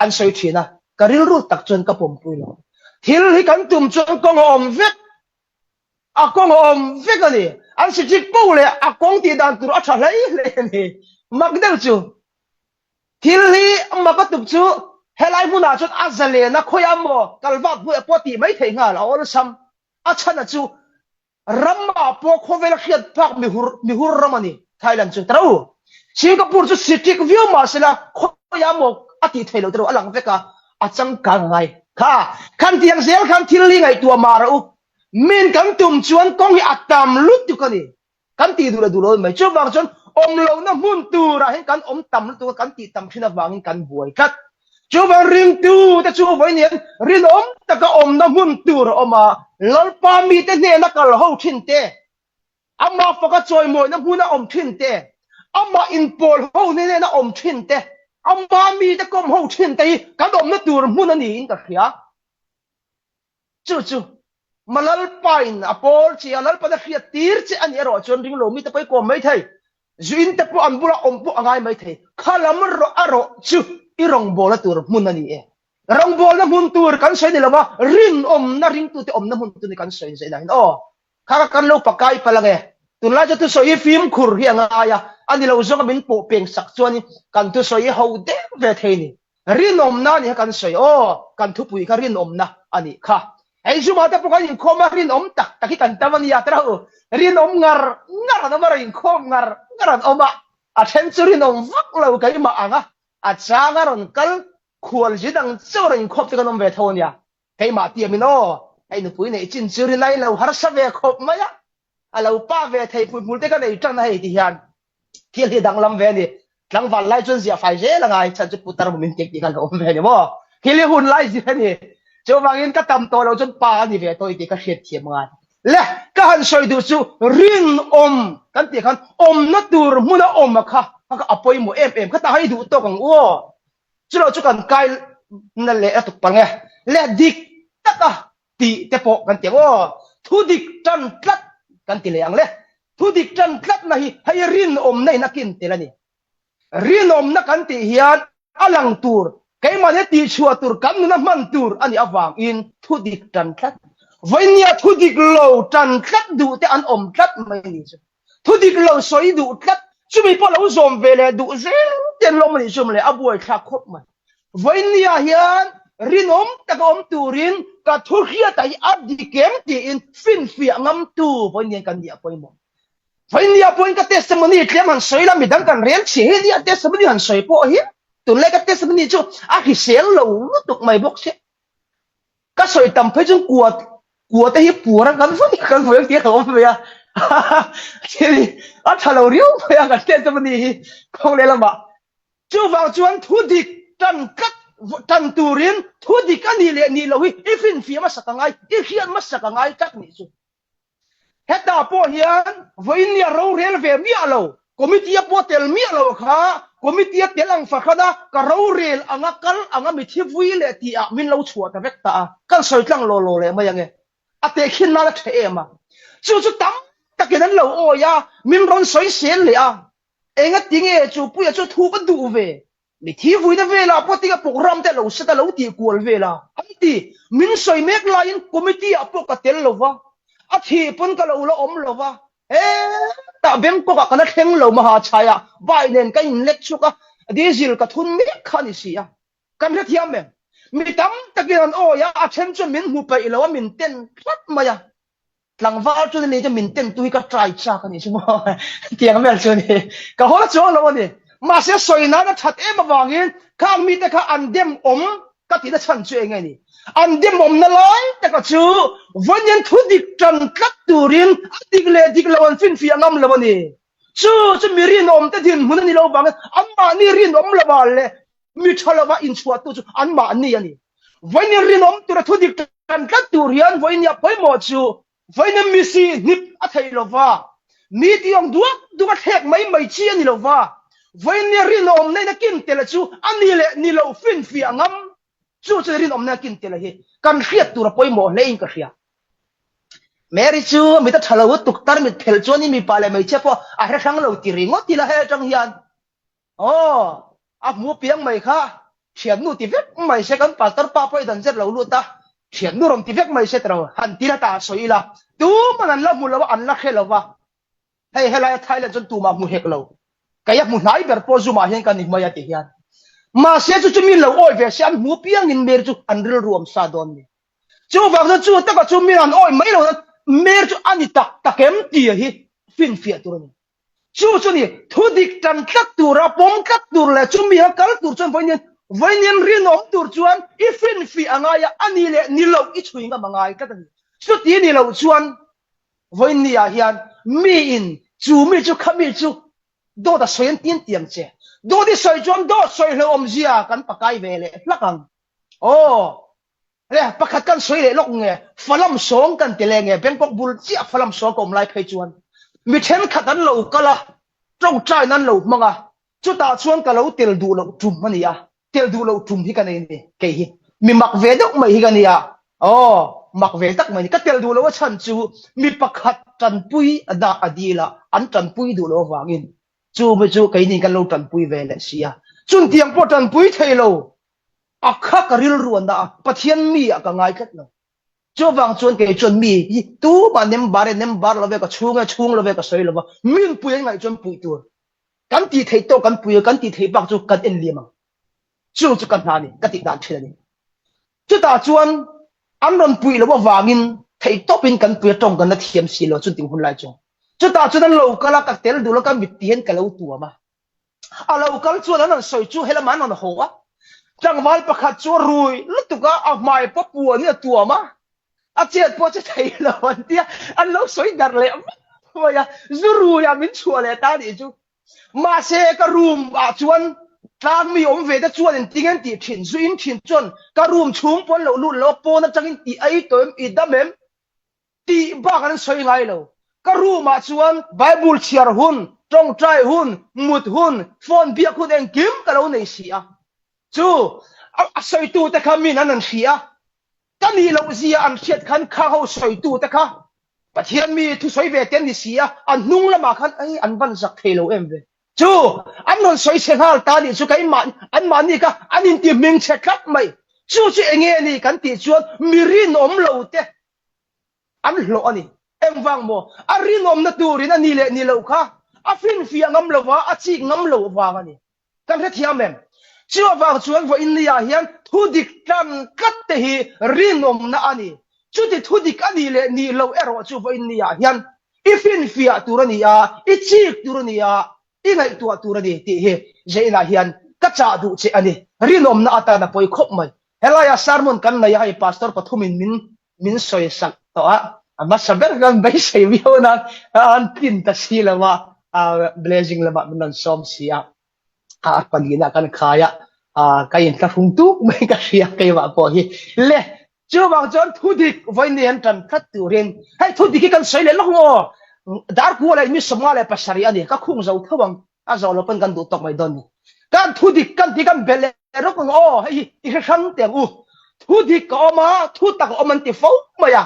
an sawi thin a, ka rilru tak chuan ka pawmpui lo. Thil hi kan tum chuan kawng a awm vek. A kawng a awm vek a ni. An sichik po leh a kawng tih dan tur a tha hlei hlei a ni. Mak deuh chu. Thil hi mak a tuk chu helai hmunah chuan a zalen a khawiah maw kalvak hmuh pawh tih mai theih nghal a awlsam. A chhan a chu ramah pawh khawvel a hriat phak mihur mihur ram a ni Thailand chu. Taro Singapore chu sichik viau mahsela khawiah maw a tih theih loh taro a lang vek a a changkang ngai. Kha khan tiang zel khan thil hi ngaihtuah mah rawh u. Min kan tum chuan kawng hi a tam lutuk a ni. Kan tih duh leh duh lo mai. Chuvang chuan awm lohna hmun turah hian kan awm tam lutuk a, kan tih tam thin avangin kan buai tlat. Chuvang ringtu te chu vawiin hian rinawm taka awmna hmun tur a awm a, Lalpa mite hnena kal ho thin te, amah faka chawimawina hmuna awm thin te, amah inpawl ho hnena awm thin te, ama mite kawm ho thin te hi kan awmna tur hmun a niin ka hria. Chu chu ma Lalpain a pawl che a, Lalpan a hriat tir che a nih erawh chuan ring lo mite pawh i kawm mai thei. Zuin te pawh an bulah awm pawh a ngai mai thei. Kha lam rawh a rawh chu i rawngbawlna tur hmun a ni e. Rawngbawlna hmun tur kan sawi ni lo va, rinawmna ringtute awmna hmun tur ni kan sawi zai nain aw. Kha kha kan lo pakai palh ang e. Tunlai chu thusawi hi fimkhur hi a ngai a, a ni lo zawnga min pawh peng sak chuan kan thusawi hi ho deuh ve thei ni. Rinawmna a nih kha kan sawi aw, kan thupui kha rinawmna a nih kha. Hei zuma te pawh kan inkhawm a, rinawm tak tak hi kan tam a nia tiraw u. Rinawm ngar ngar an awm a, rawn inkhawm ngar ngar an awm a, a then chu rinawm vak lo keimah ang a, a chang a rawn kal khual zin ang chauh a rawn inkhawm te kan awm ve tho a nia. Keimah tiamin aw, hei nupui neih chin chu rinai lo harsa ve khawp mai a, a lo pa ve thei hmuihmul te ka nei tan a hei ti hian thil hi danglam ve a ni. Tlangval lai chuan ziah fai zel a ngai, chhan chu putar hmu min tek tih kha lo awm ve ni maw? Thil hi hun lai zir a ni. Chuvangin ka tam tawh loh chuan pa a ni ve tawh i tih ka hriat thiam ngai. Le, ka han sawi duh chu rinawm kan tih khan awmna tur hmuna awm a kha kha a pawimawh em em. Khatah khan i duh tawk ang u aw. Chulo chu kan kai na leh a tuk palh nge. Le, dik taka tih te pawh kan ti ang aw. Thu dik tan tlat kan ti leh ang le. Thu dik tan tlatna hi hei rinawmna in a kin tel a ni. Rinawmna kan tih hian a lang tur, keimahni tihchhuah tur, kan nuna hman tur a nih avangin thu dik tan tlat. Vawinia thu dik lo tan tlat duh te an awm tlat mai a ni chu. Thu dik lo sawi duh tlat, chumi pawh lo zawm ve leh duh zel te an lawm a nih chu mawle, a buaithlak khawp mai. Vawinia hian rinawm taka awm turin ka thu hriatah hi a dik em tiin finfiah ngamtu vawinia kan nih a pawimawh. Vawinia pawhin ka testimony tlem han sawi la, midang kan rel chhe hi nia testimony han sawi pawh hi tunlai ka testimony chu a hrisel lo lutuk mai bawk sia. Ka sawi tam phei chuan kua kua te hi puar a kan vawi kan vawi ang tih a lo awm ve a thil hi a tha lo riau mai a kan testimony hi kawng lehlamah Chuvang chuan thu dik tan tlat tan turin thu dik a nih leh nih loh hi i finfiah hmasak a ngai, i hriat hmasak a ngai tlat nih chu. Hetah pawh hian vawiinnia rorel ve miah lo, committee-a pawh tel miah lo kha committee-a tel ang fahran a, ka rorel anga kal anga mithi vui leh tihah min lo chhuah ta vek ta a, kan sawi tlang law law leh mai ange. A tehkhin nan a tha em a. Chu chu tam takin an lo awi a, min rawn sawi sel leh a, Engatinge chu puia chu thu ka duh ve? Mi thi vuina velah pawh tinga programme te lo set a lo tih kual vel a, an ti. Min sawi mek laiin committee ah pawh ka tel lo va, a thih pawn ka lo la awm lo va, hetah Bangkok ah ka la thleng lo maha chhaiah bike nen ka in lek chhuk a, diesel ka thun mek kha a ni si a. Kan hrethiam em? Mi tam takin an awi a, a then chuan min hmu peih lo a, min ten tlat mai a. Tlangval chu ni chu min ten tu hi ka try chak a nih chu maw tiang vel chu ni ka haw chuang lo a ni mahse sawi nan a that em avangin khang mite kha an dem awm ka tihna chhan chu eng nge ni an dem awmna lai taka chu vawiin thu dik tan tlat turin a dik leh dik lo an finfiah ngam lo a ni chu chu mi rinawm te dinhmun a ni lo vangin anmahni rinawm lovah leh Mi tha lova inchhuahtu chu anmahni a ni. Vawiin rinawm tura thu dik tan tlat tur hian vawiin a pawimawh chu vawiin misi hnip a theih lova, mi tih ang duak duak a thlek mai mai chi a ni lova, vawiin rinawmna in a kin tel chu a ni leh ni lo finfiah ngam. Chu chu rinawmna a kin tel hi kan hriat tur a pawimawh hle in ka hria. Mary chu mit a tha lo lutuk tar mit phelh chuan i mipa leh hmeichhia pawh a hre hrang lo ti ringawt ila hei atang hian Aw, a hmu piang mai kha, thiannu ti vek mai se kan pastor pa pawh i dan zet lo lut a, thiannu rawn ti vek mai se tiraw, han ti la ta sawi ila, tuman an la hmu lo a, an la hre lo va, hei helaia Thailand chuan tumah hmu hek lo, kei a hmu hnai ber pawh Zoom ah hian ka ni mai a ti hian. Mahse chu chu min lo awi ve se an hmu piangin Mary chu an rilru awm sa dawn ni. Chuvang chuan chu taka chu min an awi mai lo na Mary chu a ni tak tak em tih hi finfiah tur a ni. Chu chu ni, thu dik tan tlat tura pawm tlat tur leh chumi a kal tur chuan vawiin vawiin rinawm tur chuan i finfih a ngai a, a ni leh ni loh i chhui ngam a ngai tlat a ni. Chuti ni loh chuan vawiin ni ah hian miin chu mi chu kha mi chu dawt a sawi an tin tiang che. Dawt i sawi chuan dawt sawi hlauhawm zia kan pakai ve leh hlak ang. Aw. Le, pakhat kan sawi leh lawk nge, Falam sawng kan ti leh nge, Bangkok bul chiah Falam sawng ka awm lai phei chuan mi thenkhat an lo kal a, tawngtaina an lo hmang a, chutah chuan ka lo tel duh loh tum a ni a, tel duh loh tum hi ka nei a ni, kei hi mi mak ve deuh mai hi ka ni a, aw, mak ve tak mai a ni, ka tel duh loh a chhan chu mi pakhat tanpui a dah a dil a, an tanpui duh loh avangin chu mi chu keini kan lo tanpui ve leh si a, chuntiang pawh tanpui thei lo A kha ka rilru a na a, Pathian mi ah ka ngai tlat lo. Chuvang chuan kei chuan mi hi tumah nem bar e nem bar lo ve, ka chhung e chhung lo ve ka sawi lo va, min pui an ngaih chuan puih tur. Kan tih theih tawk kan pui a, kan tih theih bak chu kan en liam ang. Chu chu ka hna a ni, ka tih dan thin a ni. Chutah chuan an rawn puih loh avangin theih tawpin kan pui a, tawng kan la thiam si lo chunting hun lai chuan. Chutah chuan an lo kal a, ka tel duh lo, ka mit tihian ka lo tuam a. A lo kal chuan an rawn sawi chu helamah an rawn haw a, tlangval pakhat chu a rui lutuk a, a hmai pawh puanin a tuam a, a chet pawh che thei lo an ti a, an lo sawi darh leh vak mai a, zu ruiah min chhuah leh ta a nih chu. Mahse ka room ah chuan tlang mi awm ve te chuan engtin an tih thin zu in thin chuan ka room chhung pawn lo lut lo a pawn atangin i ei tawh em i dam em tih bak an sawi ngai lo. Ka room ah chuan Bible chhiar hun, tawngtai hun, mut hun, phone biak hun engkim ka lo nei si a. Chu a sawitu te kha min an an hria a, ka nih loh zia an hriat khan khang ho sawitu te kha Pathian mi thusawi ve te an ni si a, a hnung lamah khan ei an van zak thei lo em ve. Chu an rawn sawi chhe nghal ta nih chu keimah anmahni kha an inti hming chhe tlat mai. Chu chu enge a ni kan tih chuan mi rinawm lo te an hlawh a ni. Engvang maw? A rinawmna turin a ni leh ni loh kha a finfiah ngam lo va, a chik ngam lo vang a ni. Kan hrethiam em? Chu avang chuan vawiin ni-ah hian thudik tan tlat te hi rinawmna a ni. Chuti thudik a nih leh nih loh erawh chu vawiin ni-ah hian i finfiah tur a ni a, i chik tur a ni a, i ngaihtuah tur a ni tih hi Jane-ah hian ka chah duh che a ni. Rinawmna atan a pawi khawp mai. Helaia sermon kan nei a, hei Pastor pathumin min min sawi sak tawh a, a hmasa ber kan beisei viau nan an tlin ta si lo a, blessing lamah min rawn sawm si a, a palina kan khai a, ka inthlahrung tuk mai ka hria keimah pawh hi. Le, chuvang chuan thudik vawiin an tan tlat turin, hei thudik hi kan sawi leh lawk maw? Darkuala in mi 57 a ni, ka khung zo tho ang. A zawh lo pawn kan duh tawk mai dawn ni. Kan thu dik kan ti kan belh leh rawk ang aw hei hi i hre hrang teh ang u. Thu dik a awm a, thu tak a awm an ti fo mai a.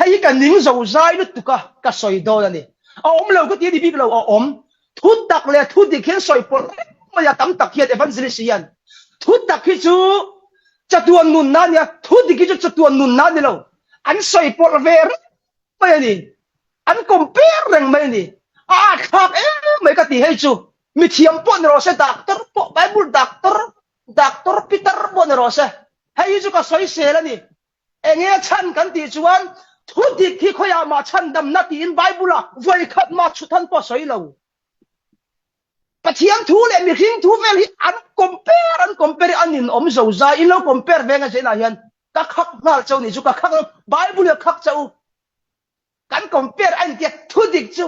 Hei hi ka ning zo zai lutuk a, ka sawi dawn a ni. A awm lo ka ti a ni bik lo, a awm. Thu tak leh thu dik hian sawi pawlh reng mai a, tam tak hian evangelist hian. Thu tak hi chu chatuan nunna a nia, thu dik hi chu chatuan nunna a ni lo. An sawi pawlh ve reng mai a ni. An compare reng mai a ni. A atthlak em mai ka ti hei chu. Mithiam pawh ni rawh se, doctor pawh, Bible doctor, doctor Peter pawh ni rawh se. Hei hi chu ka sawisel a ni. Enge a chhan kan tih chuan thu dik hi khawiah mah chhandamna tiin Bible ah vawi khat mah chhuthan pawh a sawi lo. Pathian thu leh mihring thu vel hi an compare an compare an in awm zo zai in lo compare ve nga zenah hian ka khak nghal cheu nih chu ka khak lo Bible hi a khak cheu kan compare a intia thu dik chu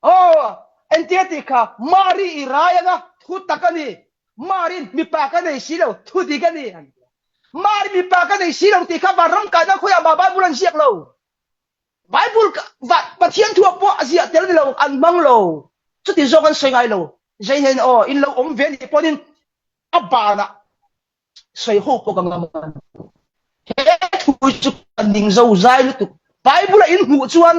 aw entia tih kha Mari i rai anga thu tak a ni Mari mipa ka nei si lo thu dik a ni Mari mipa ka nei si lo tih kha vanram kaina khawiah mah Bible an ziak lo Bible Pathian thu ah pawh a ziah tel ni lo an hmang lo chuti zawk an sawi ngai lo zei hian aw in lo awm ve nih pawhin a banah sawi ho pawh ka ngam a he thu chu ka ning zo zai lutuk Bible a in hmuh chuan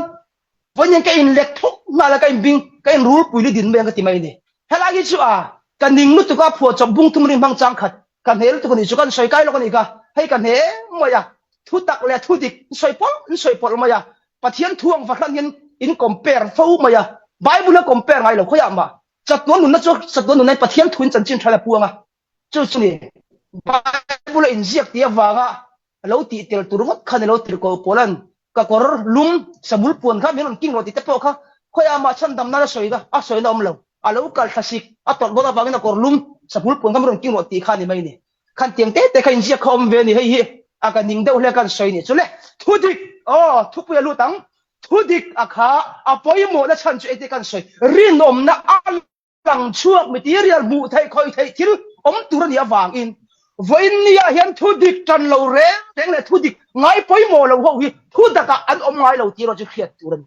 vawiin ka in let thuk nghal a ka in bing ka in rulpui li din mai ang ka ti mai ni helai hi chu a ka ning lutuk a phuahchawp bung thum ring hmang chang khat ka hne lutuk a nih chu kan sawi kai lawk a nih kha hei ka hne mai a thu tak leh thu dik in sawi pawlh in sawi pawlh mai a Pathian thu ang fahran hian in compare fo mai a Bible a compare ngai lo khawiah mah chatuan nunna chu chatuan nunna in Pathian thu in chanchin tha la puang a Chu chu ni, Bible a inziak tih avanga a lo tih tel tur ngawt khan i lo tirh ko Paula'n ka kawr lum samul puan kha min rawn king rawh tih te pawh kha khawiah mah chhandam nan a sawi ka a sawina awm lo. A lo kal thla sik a tawrh dawn avangin a kawr lum samul puan kha min rawn king rawh tih kha a ni mai ni. Khan tiang te te kha inziak kha awm ve a ni hei hi a ka ning deuh hle khan sawi ni chu le thu dik aw thupui a lut ang thu dik a kha a pawimawhna chhan chu engtin kan sawi rinawmna a Lang chhuak material hmuh theih khawih theih thil awm tur a nih avangin vawiin nia hian thu dik tan lo reng reng leh thu dik ngai pawimawh lo ho hi thu takah an awm ngai lo tih erawh chu hriat tur a ni.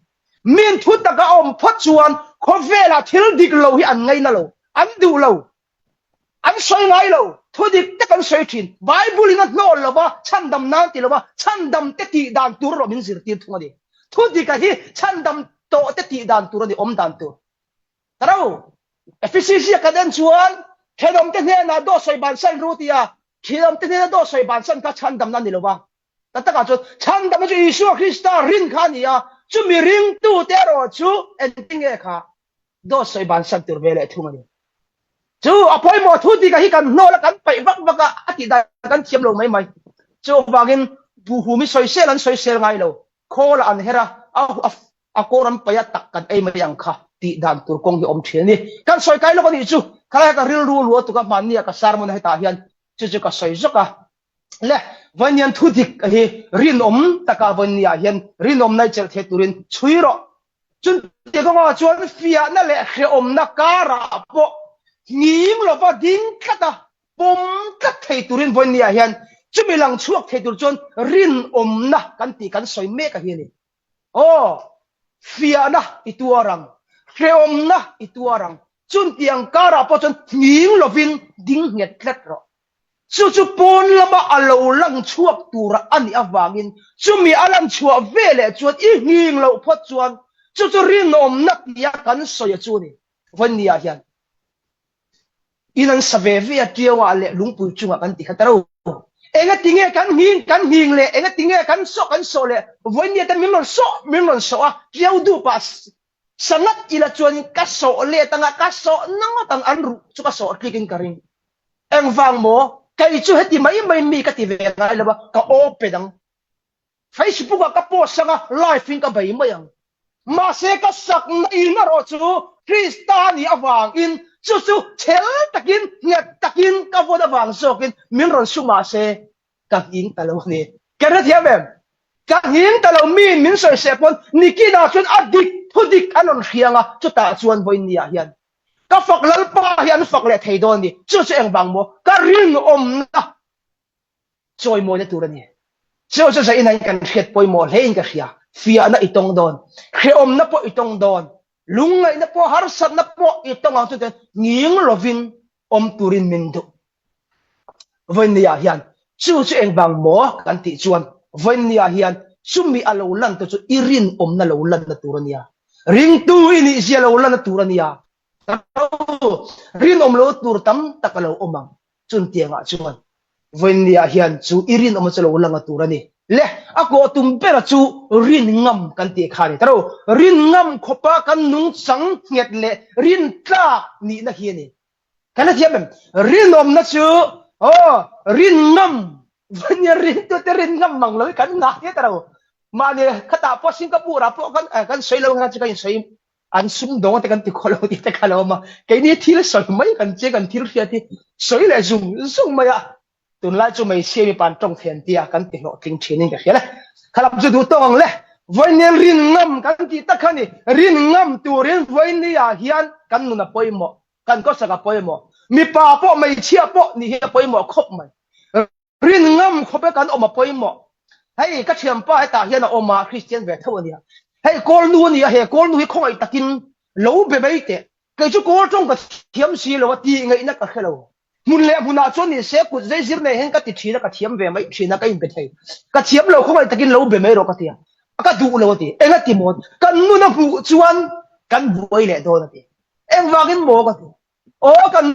Min thu taka a awm phawt chuan khawvelah thil dik lo hi an ngaina lo, an duh lo, an sawi ngai lo, thu dik tak an sawi thin. Bible in a hnawl lo va, chhandam nan ti lo va, chhandam te tih dan tur erawh min zirtir thung a ni. Thu dika hi chhandam tawh te tih dan tur a ni, awm dan tur. Ro, Efesi ziak kan en chuan thenawmte hnenah dawt sawi bansan ru tia thenawmte hnena dawt sawi bansan kha chhandamna a ni lo va. Tak takah chuan chhandamna chu Isua Krista rin kha a ni a, chumi ringtute erawh chu engtin nge kha dawt sawi bansan tur ve leh thung a ni. Chu a pawimawh thu tika hi kan hnawl a, kan paih vak vak a, a tih dan kan thiam lo mai mai. Chuvangin buhhum hi sawisel an sawisel ngai lo, khawl ah an her a, a a kawr an paih a tak kan ei mai ang kha tih dan tur kawng hi awm thin a ni. Kan sawi kai lawk a nih chu, khalai ka rilru luah tuk a hmanni a ka sermon a hetah hian chu chu ka sawi zawk a. Le, vawiin thu dik hi rinawm taka vawiin ah hian rinawmna i chelh thei turin chhui rawh. Chutiang kawngah chuan fiahna leh hrehawmna karah pawh nghing lova ding tlat a, pawm tlat thei turin vawinia hian chumi lang chhuak thei tur chuan rinawmna kan tih kan sawi mek a hi a ni. Aw, fiahna i tuar ang, hrehawmna i tuar ang, chuntiang karah pawh chuan nghing lovin ding nghet tlat rawh. Chu chu pawn lama a lo lang chhuak tura a nih avangin chumi a lan chhuah ve leh chuan i nghing loh phawt chuan chu chu rinawmna tia kan sawi a chu a ni. Vawinia hian in an sa ve ve a tiauah leh lungpui chungah kan ti kha ta ro. Engatinge kan nghing kan nghing leh engatinge kan sawh kan sawh leh vawinia ten min rawn sawh min rawn sawh a tiau dupah sa ngat ila chuanin ka sawh let anga ka sawh na ngawt ang an ruh chu ka sawh tlikin ka ring. Engvang maw? Kei chu heti mai mai mi ka ti ve ngai lo a, ka open ang. Facebook ah ka post anga live in ka bei mai ang. Mahse ka sakna in erawh chu Krista nih avangin chu chu chhel takin nghet takin ka vawn avang zawkin min rawn su mahse ka nghing ta lo a ni. Ka hrethiam em? Ka nghing ta lo miin min sawi seh pawn nikinah chuan a dik thu dik an rawn hriang a, chutah chuan vawiinniah hian Ka fak Lalpa hi an fak leh thei dawn a ni. Chu chu engvang maw? Ka rinawmna chawimawina tur a ni. Chu chu zaina in kan hriat pawimawh hle in ka hria. Fiahna i tawng dawn, hrehawmna pawh i tawng dawn, lungngaihna pawh, harsatna pawh i tawng ang chu chuan nghing lovin awm turin min duh. Vawiinniah hian chu chu engvang maw kan tih chuan vawiinniah hian chumi a lo lan te chu i rinawmna lo lanna tur a nia. Ringtu i nih zia lo lanna tur a nia. Rinawm lo tur tam tak a lo awm ang. Chuntiangah chuan vawiinniah hian chu i rinawmna chu lo langa tur a ni. Le, a kawh tum bera chu rin ngam kan tih kha a ni. Taro, rin ngam khawpa kan nungchang nghet leh rintlak nihna hi a ni. Kan hrethiam em? Rinawmna chu aw rin ngam vania ringtu te rin ngam mang lo hi kan ngah hle ta lo. Mahni khatah pawh Singapore ah pawh kan kan sawi lo kha chu kan insawi an sumdawng te kan ti khaw lo tih te kha lo awm a. Keini thil sawi mai kan che kan thil hriat hi sawi leh zung zung mai a. Tunlai chu hmeichhia mipa an tawng thei an tia kan ti hlawhtling thin in ka hria le. Khalam chu duh tawk ang le. Vawiin rin ngam kan tih tak kha ni. Rin ngam turin vawiin ah hian kan nun a pawimawh. Kan khawsak a pawimawh. Mipa pawh hmeichhia pawh nih hi a pawimawh khawp mai. Rin ngam khawp e kan awm a pawimawh. Hei ka thianpa hetah hian a awm a, Christian ve tho a nia. Hei kawl nu a nia, he kawl nu hi khawngaih takin lo be mai teh. Kei chu kawl tawng ka thiam si lo a, tih ngaihna ka hre lo. Hmun leh hmunah chuan ni se kut zei zir nei hian ka ti thin a, ka thiam ve mai thin a, ka inpe thei. Ka thiam lo khawngaih takin lo be mai rawh ka ti a, ka duh lo a ti. Engati maw? Kan nun a hmuh chuan kan buai leh dawn a ti. Engvangin maw ka ti. Aw kan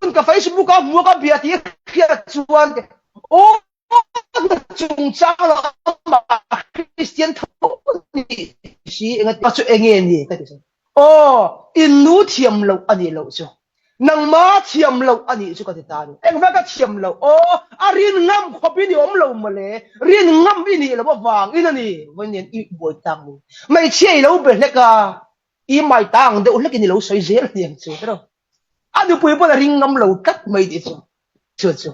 nun ka Facebook a hmu a ka bia tih hriat chuan aw chungchang lamah Kristian tho ni si engati chu enge ni ka ti chuan aw in nu thiam loh a nih loh chu nangma thiam loh a nih chu ka ti ta a ni. Engvang ka thiam loh aw a rin ngam khawp in i awm lo mawle rin ngam i nih loh avangin a ni vawiin i buai tak ni hmeichhia i lo be hlek a I mai ta ang deuh hlekin i lo sawi zel a ni ang chu tiraw. A nupui pawn a ring ngam lo tlat mai tih chu chu chu.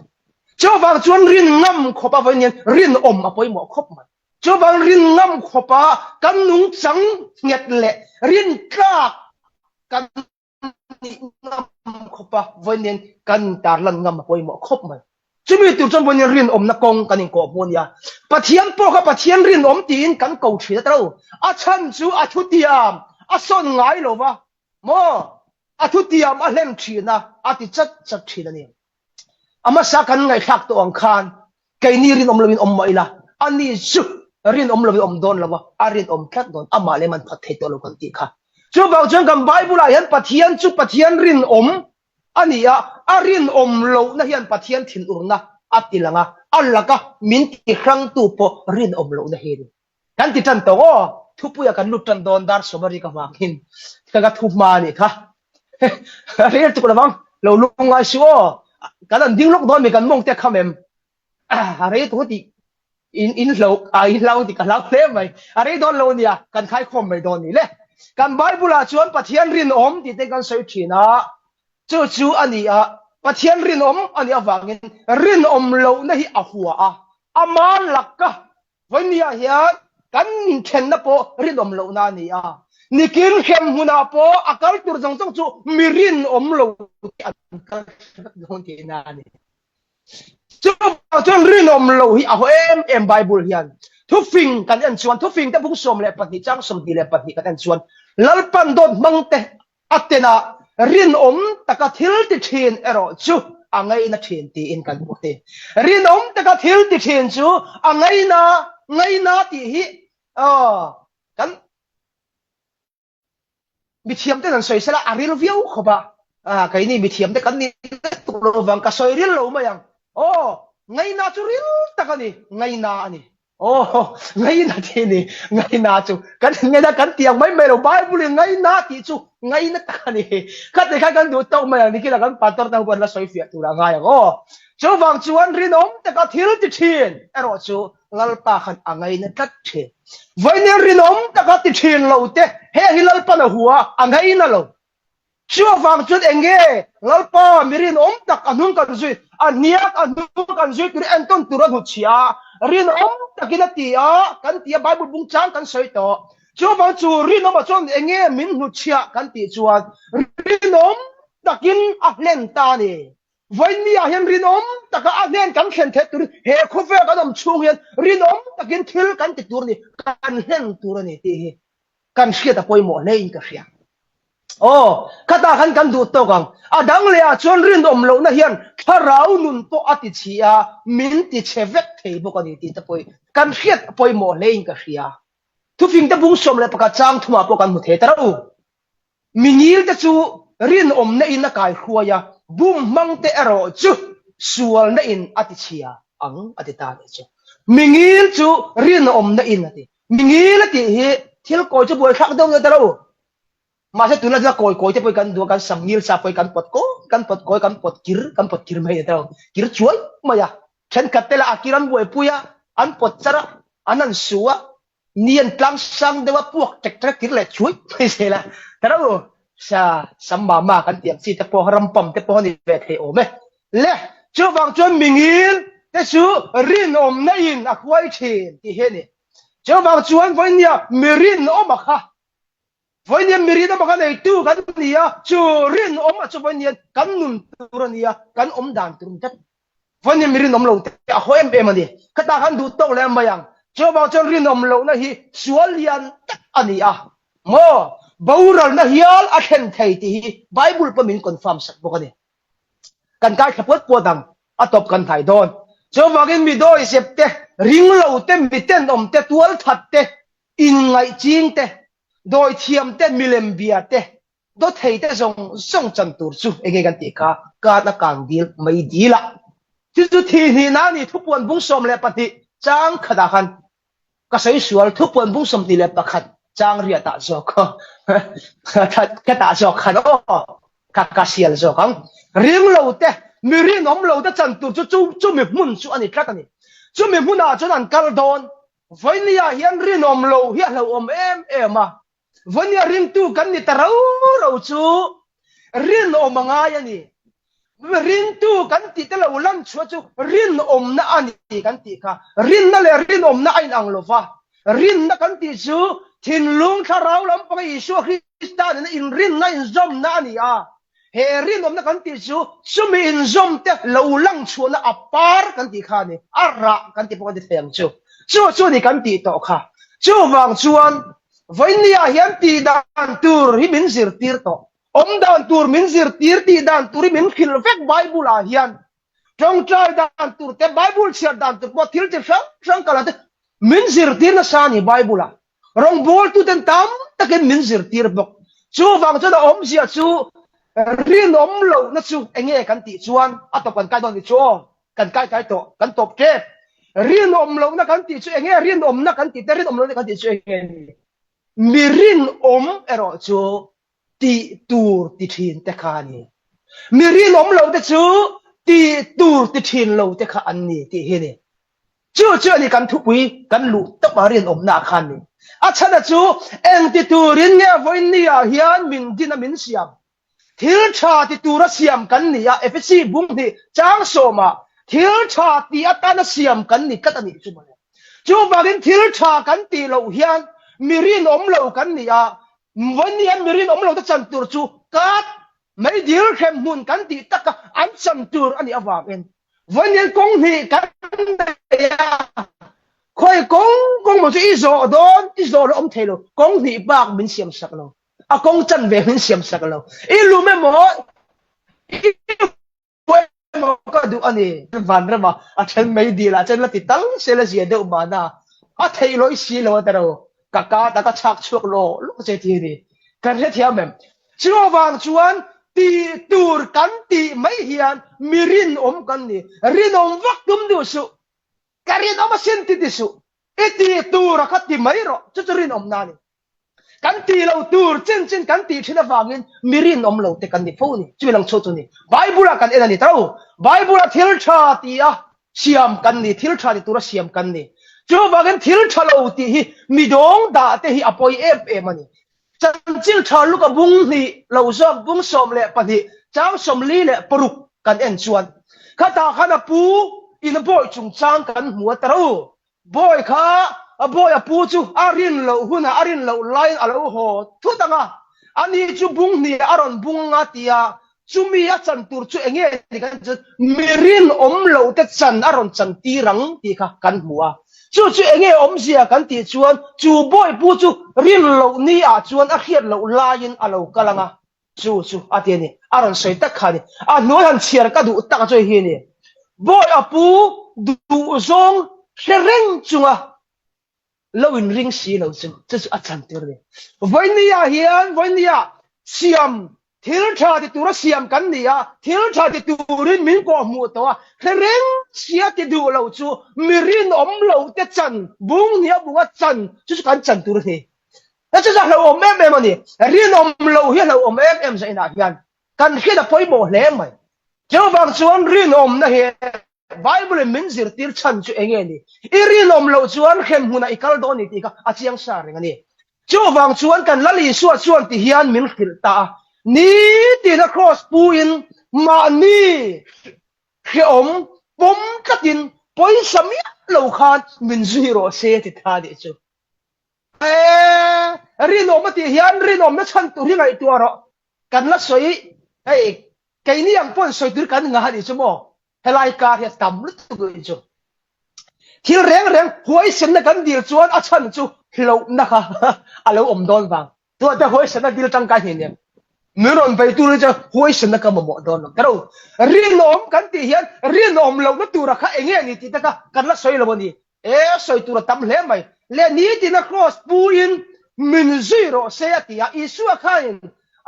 Chuvang chuan rin ngam khawp a vawiin hian rinawm a pawimawh khawp mai. Chuvang rin ngam khawpa kan nungchang nghet leh rintlak kan nih ngam khawpa vawiin hian kan tarlan ngam a pawimawh khawp mai. Chumi tur chuan vawiin rinawmna kawng kan inkawh hmu a nia. Pathian pawh kha Pathian rinawm tiin kan ko thin a talo. A chhan chu a thutiam a sawn ngai lo va maw? A thutiam a hlem thin a, a ti chat chat thin a ni. A hmasa kan ngaihthlak tawh ang khan keini rinawm loin awm mah ila, ani chu rinawm loin awm dawn lo va, a rinawm tlat dawn, amah leh man phat thei tawh lo kan tih kha. Chuvang chuan kan Bible-ah hian Pathian chu Pathian rinawm A ni a, a rinawm lohna hian Pathian thinurna a ti lang a, a laka min ti hrangtu pawh rinawm lohna hi a ni. Kan ti tan tawh aw, thupuia kan lut tan dawn dar sawmari ka vangin ka ka thu hma a nih kha. A rel tuk lovang, lo lungngai suh aw, kan an ding lawk dawn mi kan mawng te kham em? A rei tuk a tih in in hlo a in hlau tih ka hlau hle mai. A rei dawn lo nia, kan khaikhawm mai dawn ni le. Kan Bible ah chuan Pathian rinawm tih te kan sawi thin a, chu chu a ni a, Pathian rinawm a nih avangin rinawm lohna hi a hua a, ama laka Vawinia hian kan inthenna pawh rinawm lohna a ni a. Nikin hrem hmunah pawh a kal tur zawng zawng chu mi rinawm lo te an kal vek dawn tihna a ni. Chuvang chuan rinawm lo hi a haw em em Bible hian. Thufing kan en chuan, thufing te bung 12 chang 22 kan en chuan Lalpan dawt hmang te a tenah rinawm taka thil ti thin erawh chu a ngaina thin tiin kan hmu a ni. Rinawm taka thil ti thin chu a ngaina, ngaina tih hi kan Mithiam ten an sawi sela a ril viau khawp a, ah keini mithiam te kan ni tuk lo vang ka sawi ril lo mai ang. Aw, ngaina chu ril tak a ni, ngaina a ni. Aw, ngaina tih ni, ngaina chu kan ngaina kan ti ang mai mai lo, Bible in ngaina tih chu ngaina tak a ni. Khatih khan kan duh tawk mai ang, nikinah kan pastor te ho pawh an la sawi fiah tur a ngai ang aw. Chuvang chuan rinawm taka thil ti thin erawh chu Lalpa khan a ngaina tlat thin. Vawiin rinawm taka ti thin lo te, heng hi Lalpan a hua, a ngaina lo. Chu avang chuan eng nge Lalpa mi rinawm tak a hnung kan zui, a hniak a hnung kan zui tur hi entawn tur a hnutchhiah a, rinawm takin a ti a, kan ti a, Bible bung chang kan sawi tawh. Chu avang chu rinawmah chuan eng nge min hnutchhiah kan tih chuan rinawm takin a hlen ta a ni. Vawiinni ah hian rinawm taka a hnen kan thlen theih turin he khawvel kan awm chhung hian rinawm takin thil kan ti tur a ni, kan hlen tur a ni tih hi kan hriat a pawimawh hle in ka hria. Aw, khatah khan kan duh tawk ang. A dang leh ah chuan rinawm lohna hian thlarau nun pawh a ti chhi a, min ti chhe vek thei bawk a ni tih te pawh hi kan hriat a pawimawh hle in ka hria. Thufing te bung 11 chang thumah pawh kan hmu thei ta rauh. Mingil te chu rinawmna in a kaihruai a, bum hmang te erawh chu sualna in a ti chhia ang a ti ta nih chu. Mingil chu rinawmna in a ti. Mingil a tih hi thil kawi chu buaithlak deuh deuh ta lo. Mahse tunlai chuan kawi kawi te pawhin kan duh a, kan sam ngil sa pawhin kan pawt kawi, kan pawt kawi, kan pawt kir, kan pawt kir mai a ni ta lo. Kir chuai mai a. Thenkhat te lah a kir an buaipui a, an pawt char a, an han su a, Ni an tlang sang deuh a puak ṭek ṭek a kir leh chuai mai zel a. Ta reuh sa sam mama kan tih ang chi te pawh rampam te pawh a ni ve thei awm e. Le, chuvang chuan mingil te chu rinawmna in a huai thin tih hi a ni. Chuvang chuan vawinia mi rinawm a kha Vawiin mi rinawm anga neitu kan ni a, chu rinawm a chu vawiin kan nun tur a ni a, kan awm dan tur a ni tlat. Vawiin mi rinawm lo te a haw em em a ni. Khatah khan duh tawk leh mai ang. Chuvang chuan rinawm lohna hi sual lian tak a ni a, maw boralna hial a thlen thei tih hi Bible pawh min confirm sak bawk a ni. Kan kai thla puat puat ang, a tawp kan hnai dawn. Chuvangin mi dawihzep te, ringlo te, mi tenawm te, tualthat te, Inngaih ching te, dawithiam te, milem bia te, dawthei te zawng zawng chan tur chu enge kan tih kha kan a kang dil mai dil a. Chu chu thi hnihna a ni thupuan bung 12 chang khatah khan ka sawi sual thupuan bung 21 chang riatah zawk khatah zawk khan aw ka ka sial zawk ang. Ring lo te, mi rinawm lo te chan tur chu chu chumi hmun chu a ni tlat a ni. Chumi hmunah chuan an kal dawn. Vawinia hian rinawm lo hi a hlauhawm em em a, Vawinia ringtu kan ni ta rau rau chu rinawm a ngai a ni. Ringtu kan tih te lo lan chhuah chu rinawmna a ni kan tih kha. Rinna leh rinawmna a inang lo va, rinna kan tih chu thinlung thlarau lampanga Isua Krista nena inrinna inzawmna a ni a. He rinawmna kan tih chu chumi inzawm te lo lang chhuahna a par kan tih kha a ni, a rah kan tih pawh kan ti thei ang chu. Chu chu a ni kan tih tawh kha. Chuvang chuan vawinia hian tih dan tur hi min zirtir tawh, awm dan tur min zirtir, tih dan tur hi min hrilh vek Bible ah hian. Tawngtai dan tur te, Bible chhiar dan tur pawh thil chi hrang hrang kal ah te min zirtir nasa a ni Bible ah. Rawngbawltuten tam takin min zirtir bawk. Chuvang chuan a awmzia chu rinawm lohna chu enge kan tih chuan a tawp kan kai dawn ni chu aw, kan kai kai tawh, kan tawp tep. Rinawm lohna kan tih chu enge rinawmna kan tih te, rinawm lohna kan tih chu enge ni? Mi rinawm erawh chu tih tur ti thin te kha a ni. Mi rinawm lo te chu tih tur ti thin lo te kha an ni tih hi a ni. Chu chu a ni kan thupui kan luh tawp a rinawmna ah khan ni. A chhan a chu eng ti turin nge vawiinni ah hian min din a min siam? Thil tha ti tura siam kan ni a, Efesi bung hnih chang sawmah thil tha ti atana siam kan ni tlat a nih chu mawle. Chuvangin thil tha kan tih loh hian mi rinawm lo kan ni a. Vawiin hian mi rinawm lo te chan tur chu kat meidil hremhmun kan tih taka an chan tur a nih avangin vawiin hian kawng hnih kan nei a, khawi kawng kawng maw chu i zawh dawn i zawh lo awm thei lo, kawng hnih bak min siam sak lo, a kawng chanve min siam sak lo, i lum emaw i Emaw ka duh a ni. Vanrama a then mai dil ah chuan la ti tal se la zia deuh mahna a theih lawi si lo a ta ro. Ka ka ta ka chhak chhuak law law che ti a ni. Kan hrethiam em? Chu avang chuan tih tur kan tih mai hian mi rinawm kan ni. Rinawm vak tum duh suh. Ka rinawm asin ti ti suh. I tih tur a kha ti mai rawh. Chu chu rinawmna a ni. Kan tih lo tur chin chin kan tih thin avangin mi rinawm lo te kan ni fo a ni. Chumi lang chhuak chu a ni. Bible ah kan en a ni ta lo. Bible ah thil tha ti a siam kan ni, thil tha ti tura siam kan ni. Chuvangin thil tha lo tih hi mi dawng dah te hi a pawi em em a ni. Chanchin tha luka bung hnih lo zawk bung 12 chang 46 kan en chuan khatah khan a pu in a bawi chungchang kan hmu a ta ro. Bawi kha a bawi a pu chu a rin loh hunah a rin loh laiin a lo haw thut ang a, ani chu bung hnih a rawn bung ang a ti a, chumi a chan tur chu enge ni kan tih chuan mi rinawm loh te chan a rawn chan tir ang tih kha kan hmu a. Chu chu enge awmzia kan tih chuan chu bawi pu chu rin loh ni ah chuan a hriat loh laiin a lo kal ang a, Chu chu a ti a ni. A rawn sawi tak kha a ni. A hnuai han chhiar ka duh tak chu hi a ni. Bawi a pu duhzawng hre reng chunga lo inring si lo chu chu chu a chan tur a ni. Vawinia hian vawinia siam thil tha ti tura siam kan ni a, thil tha ti turin min kawhhmuh tawh a, hre reng sia ti duh lo chu mi rinawm lo te chan, bung hnia bunga chan chu chu kan chan tur a ni. He chu chu a hlauhawm em em a ni. Rinawm lo hi a hlauhawm em em zainah hian kan hriat a pawimawh hle mai. Chuvang chuan rinawmna hi Bible in min zirtir chhan chu eng nge ni? I rinawm loh chuan hremhmunah i kal dawn ni tih kha a chiang sa reng a ni. Chuvang chuan kan Lal Isua chuan ti hian min hrilh ta a, Nitin a kraws pu in mahni hrehawm pawm tlatin pawisa miah lo khan min zui rawh se ti ta nih chu. E, rinawm a tih hian rinawmna chhan tur hi ngaihtuah rawh. Kan la sawi, hei, keini ang pawn sawi tur kan ngah a nih chu maw? Helai kar hi a tam lutuk nih chu. Thil reng reng huaisenna kan dil chuan a chhan chu hlauhna kha a lo awm dawn vang. Chuan te huaisenna dil tangkai hnih nen min rawn vei tur hi chuan huaisenna ka mamawh dawn lo. Tero, rinawm kan tih hian rinawm lohna tura kha enge ni tih te kha kan la sawi lo a ni. E, sawi tur a tam hle mai. Le nitina kraws puin min zui rawh se a ti a. Isua khanin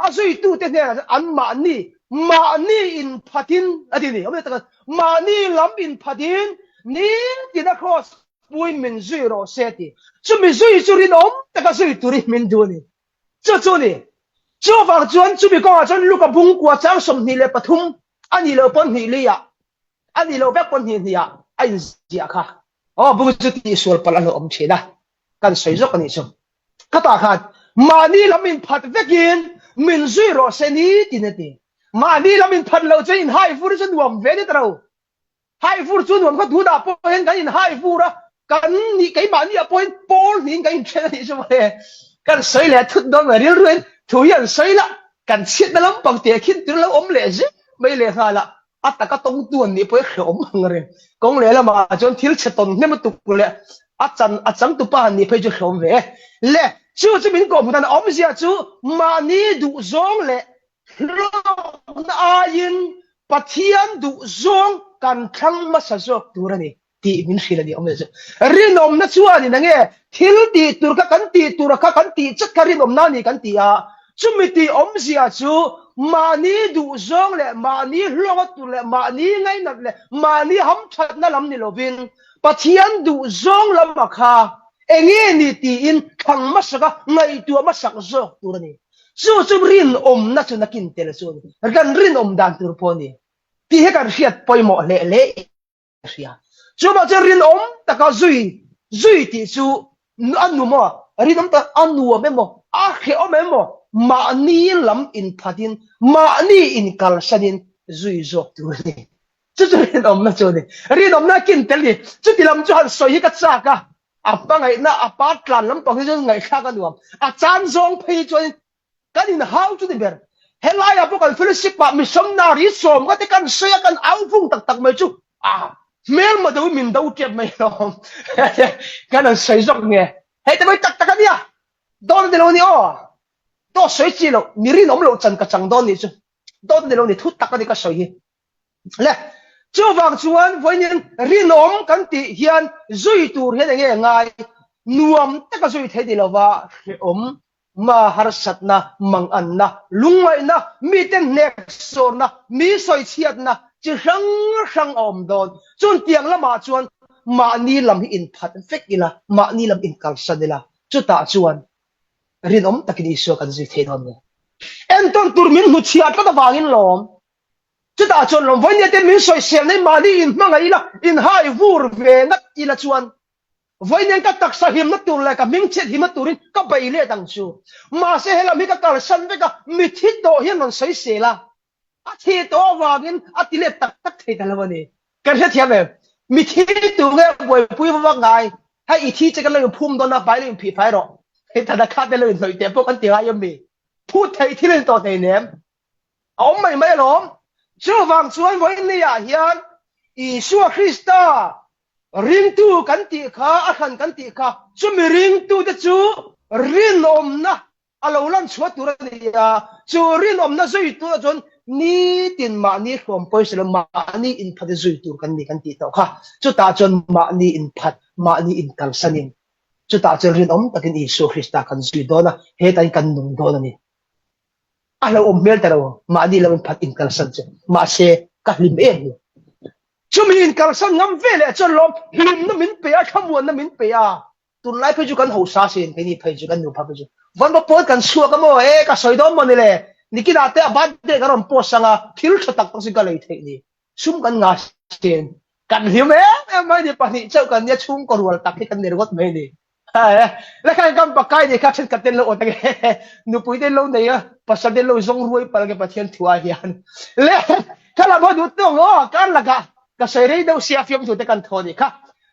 a zuitute hnenah chuan anmahni, mahni inphatin a ti a ni. Awmzia taka mahni lam inphatin nitina kraws puin min zui rawh se a ti. Chumi zui chu rinawm taka zui turin min duh a ni. Chu chu a ni. Chuvang chuan chumi kawngah chuan Luka bungkua chang 23 a nih loh pawn hnih liah A nih loh vek pawn hnih hnih ah a inziah kha. Aw bung chu tihsual palh a lo awm thin a, kan sawi zawk a nih chu. Khatah khan mahni lam inphat vekin min zui rawh se ni tin a ti. Mahni lam inphat loh chuan inhai vur chu nuam ve ni ta lo. Hai vur chu nuam kha tunah pawh hian kan inhai vur a, kan nih keimahni ah pawhin pawl hnihin kan inthen a nih chu mawle. Kan sawi leh thut dawn mai rilruin thu hi an sawi la, kan chhiatna lampang teh khin tur lo awm leh zel mai lehnghal a. A taka tawngtu an nih pawh i hrehawm ang reng. Kawng leh lamah chuan thil chhe tawn hnem lutuk leh a chan a changtupa han nih phei chu hrehawm ve e. Le, chu chu min kawhhmuh dan awmzia chu mahni duhzawng leh hlawkna aiin Pathian duhzawng kan thlang hmasa zawk tur a ni. tih min hrilh a ni awm e chu. Rinawmna chuanin enge thil tih tur kha kan tih tur kha kan tih chat kha rinawmna a ni kan ti a, chumi tih awmzia chu mahni duhzawng leh mahni hlawka tur leh mahni ngainat leh mahni hamthatna lam ni lovin Pathian duhzawng lama kha enge ni tiin thlang hmasak a ngaihtuah hmasak zawk tur a ni. Chu chu rinawmna chu nakin tel chu a ni. Kan rinawm dan tur pawh a ni tih hi kan hriat pawimawh hle hle. a hria. Chuvang chuan rinawm taka zui zui tih chu a nu maw, rinawm tak a nuam emaw, a hrehawm emaw, mahni lam inphatin, mahni inkalsanin zui zawk tur a ni. Chu chu rinawmna chu a ni. Rinawmna a kin tel ni. Chuti lam chu han sawi hi ka chak a. A hmangaihna a pa tlan lampang hi chuan ngaihthlak a nuam. A chan zawng phei chuan kan inhau chu ni ber. Helaiah pawh kan fellowship ah missionary sawm ka te kan sawi a, kan au vung tak tak mai chu a hmelma deuhin min do tep mai alawm. Kan han sawi zawk nge. Hei te mai tak tak a nia. Dawn a ni lo a ni aw. Dawt sawi chi loh, mi rinawm loh chan ka chang dawn nih chu. Dawt a ni lo a ni, thu tak a ni ka sawi hi. Le, chuvang chuan vawiin rinawm kan tih hian zui tur hian enge ngai? Nuam taka zui thei ni lova hrehawm, ma harsatna, manganna, lungngaihna, miten hneksawrna, mi sawichhiatna chi hrang hrang a awm dawn. Chuntiang lamah chuan mahni lam hi inphat vek ila, mahni lam inkalsan ila, chutah chuan rinawm takin Isua kan zui thei dawn nge? Entawn tur min hmuchhiah tlat avangin lawm. Chutah chuan lawm vawinia te min sawisel nei mahni in hmangaih ila, in hai vur ve ngat ila chuan vawinia ka taksa himna tur leh ka hmingchhiat himna turin ka bei let ang chu. Mahse helam hi ka kalsan vek a, mithi tawh hian rawn sawisel a, a thi tawh avangin a ti let tak tak thei ta lo a ni. Kan hrethiam em? Mithi tu nge buaipui va vak ngai? Hei i thi che kan lo inphum dawn a, hmai lo inphih fai rawh. Hei tana kha te lo inhnawih teh pawh kan ti ngai em mi? Phut theih thil a ni tawh hleinem. A awm mai mai alawm. Chuvang chuan vawiinniah hian Isua Krista ringtu kan tih kha, a hran kan tih kha, chumi ringtute chu rinawmna a lo lan chhuah tur a ni a. Chu rinawmna zui turah chuan nitin mahni hruam pawisa lo mahni inphat zui tur kan ni kan tih tawh kha. Chutah chuan mahni inphat, mahni inkalsanin chutah chuan rinawm takin Isua Krista kan zui dawn a, hetain kan nung dawn a ni. A hlauhawm hmel ta lo, mahni lo inphat inkalsan chu. Mahse, ka hlim em hi. Chumi inkalsan ngam ve leh chuan lawm hlimna min pe a, thlamuanna min pe a. Tunlai phei chu kan hosa sin, keini phei chu, kan nupa phei chu. Vanva pawn kan chhuak a maw? E, ka sawi dawn maw ni le? Nikinah te a birthday kan rawn post ang a, thil tha tak tak chu ka lei theih ni. Sum kan ngah sin. Kan hlim em em mai ni, pahnih chauh kan nia, chhungkaw rual tak hi kan ni ringawt mai ni. Lekha kan pakai ni kha thenkhat ten lo awt ange nupui te lo nei a pasal te lo zawng ruai pal ange Pathian thu ah hian le kha lam ho duh tawng aw kar lakah ka sawi rei deuh sia fiamthu te kan thaw ni kha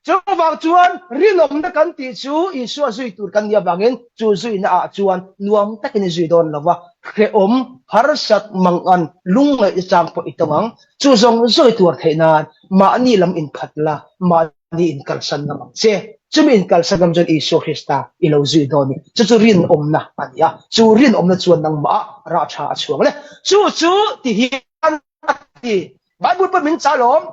chuvang chuan rinawmna kan tih chu Isua zui tur kan nih avangin chu zuina ah chuan nuam takin i zui dawn lova hrehawm harsat mangan lungngaih chang pawh i tawng ang chu zawng zawng i tuar theih nan mahni lam inphat la mahni ni in kalsan ngam ang che. Chumi in kalsan ngam chuan Isua Krista i lo zui dawn i, chu chu rinawmna a ni a. Chu rinawmna chuan nangmah ah rah tha a chhuang le. Chu chu ti hian a ti. Bible pawh min chah lawm,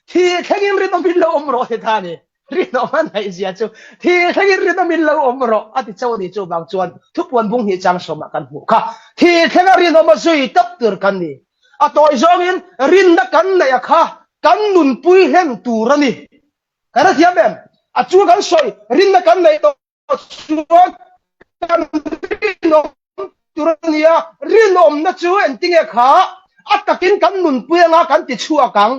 Thi thlengin rinawmin lo awm rawh ti ta a ni. Rinawm a naih zia chu thi thlengin rinawmin lo awm rawh a ti chauh a ni. Chuvang chuan thupuan bung hnih chang sawmah kan hmuh kha. Thi thlenga rinawm a zui tawp tur kan ni. A tawi zawngin rinna kan neih a kha kan nunpui hlen tur a ni. Kan hrethiam em? A chu kan sawi, rinna kan neih tawh chuan kan rinawm tur a ni a, rinawmna chu engtinge kha a takin kan nunpui anga kan ti chhuak ang.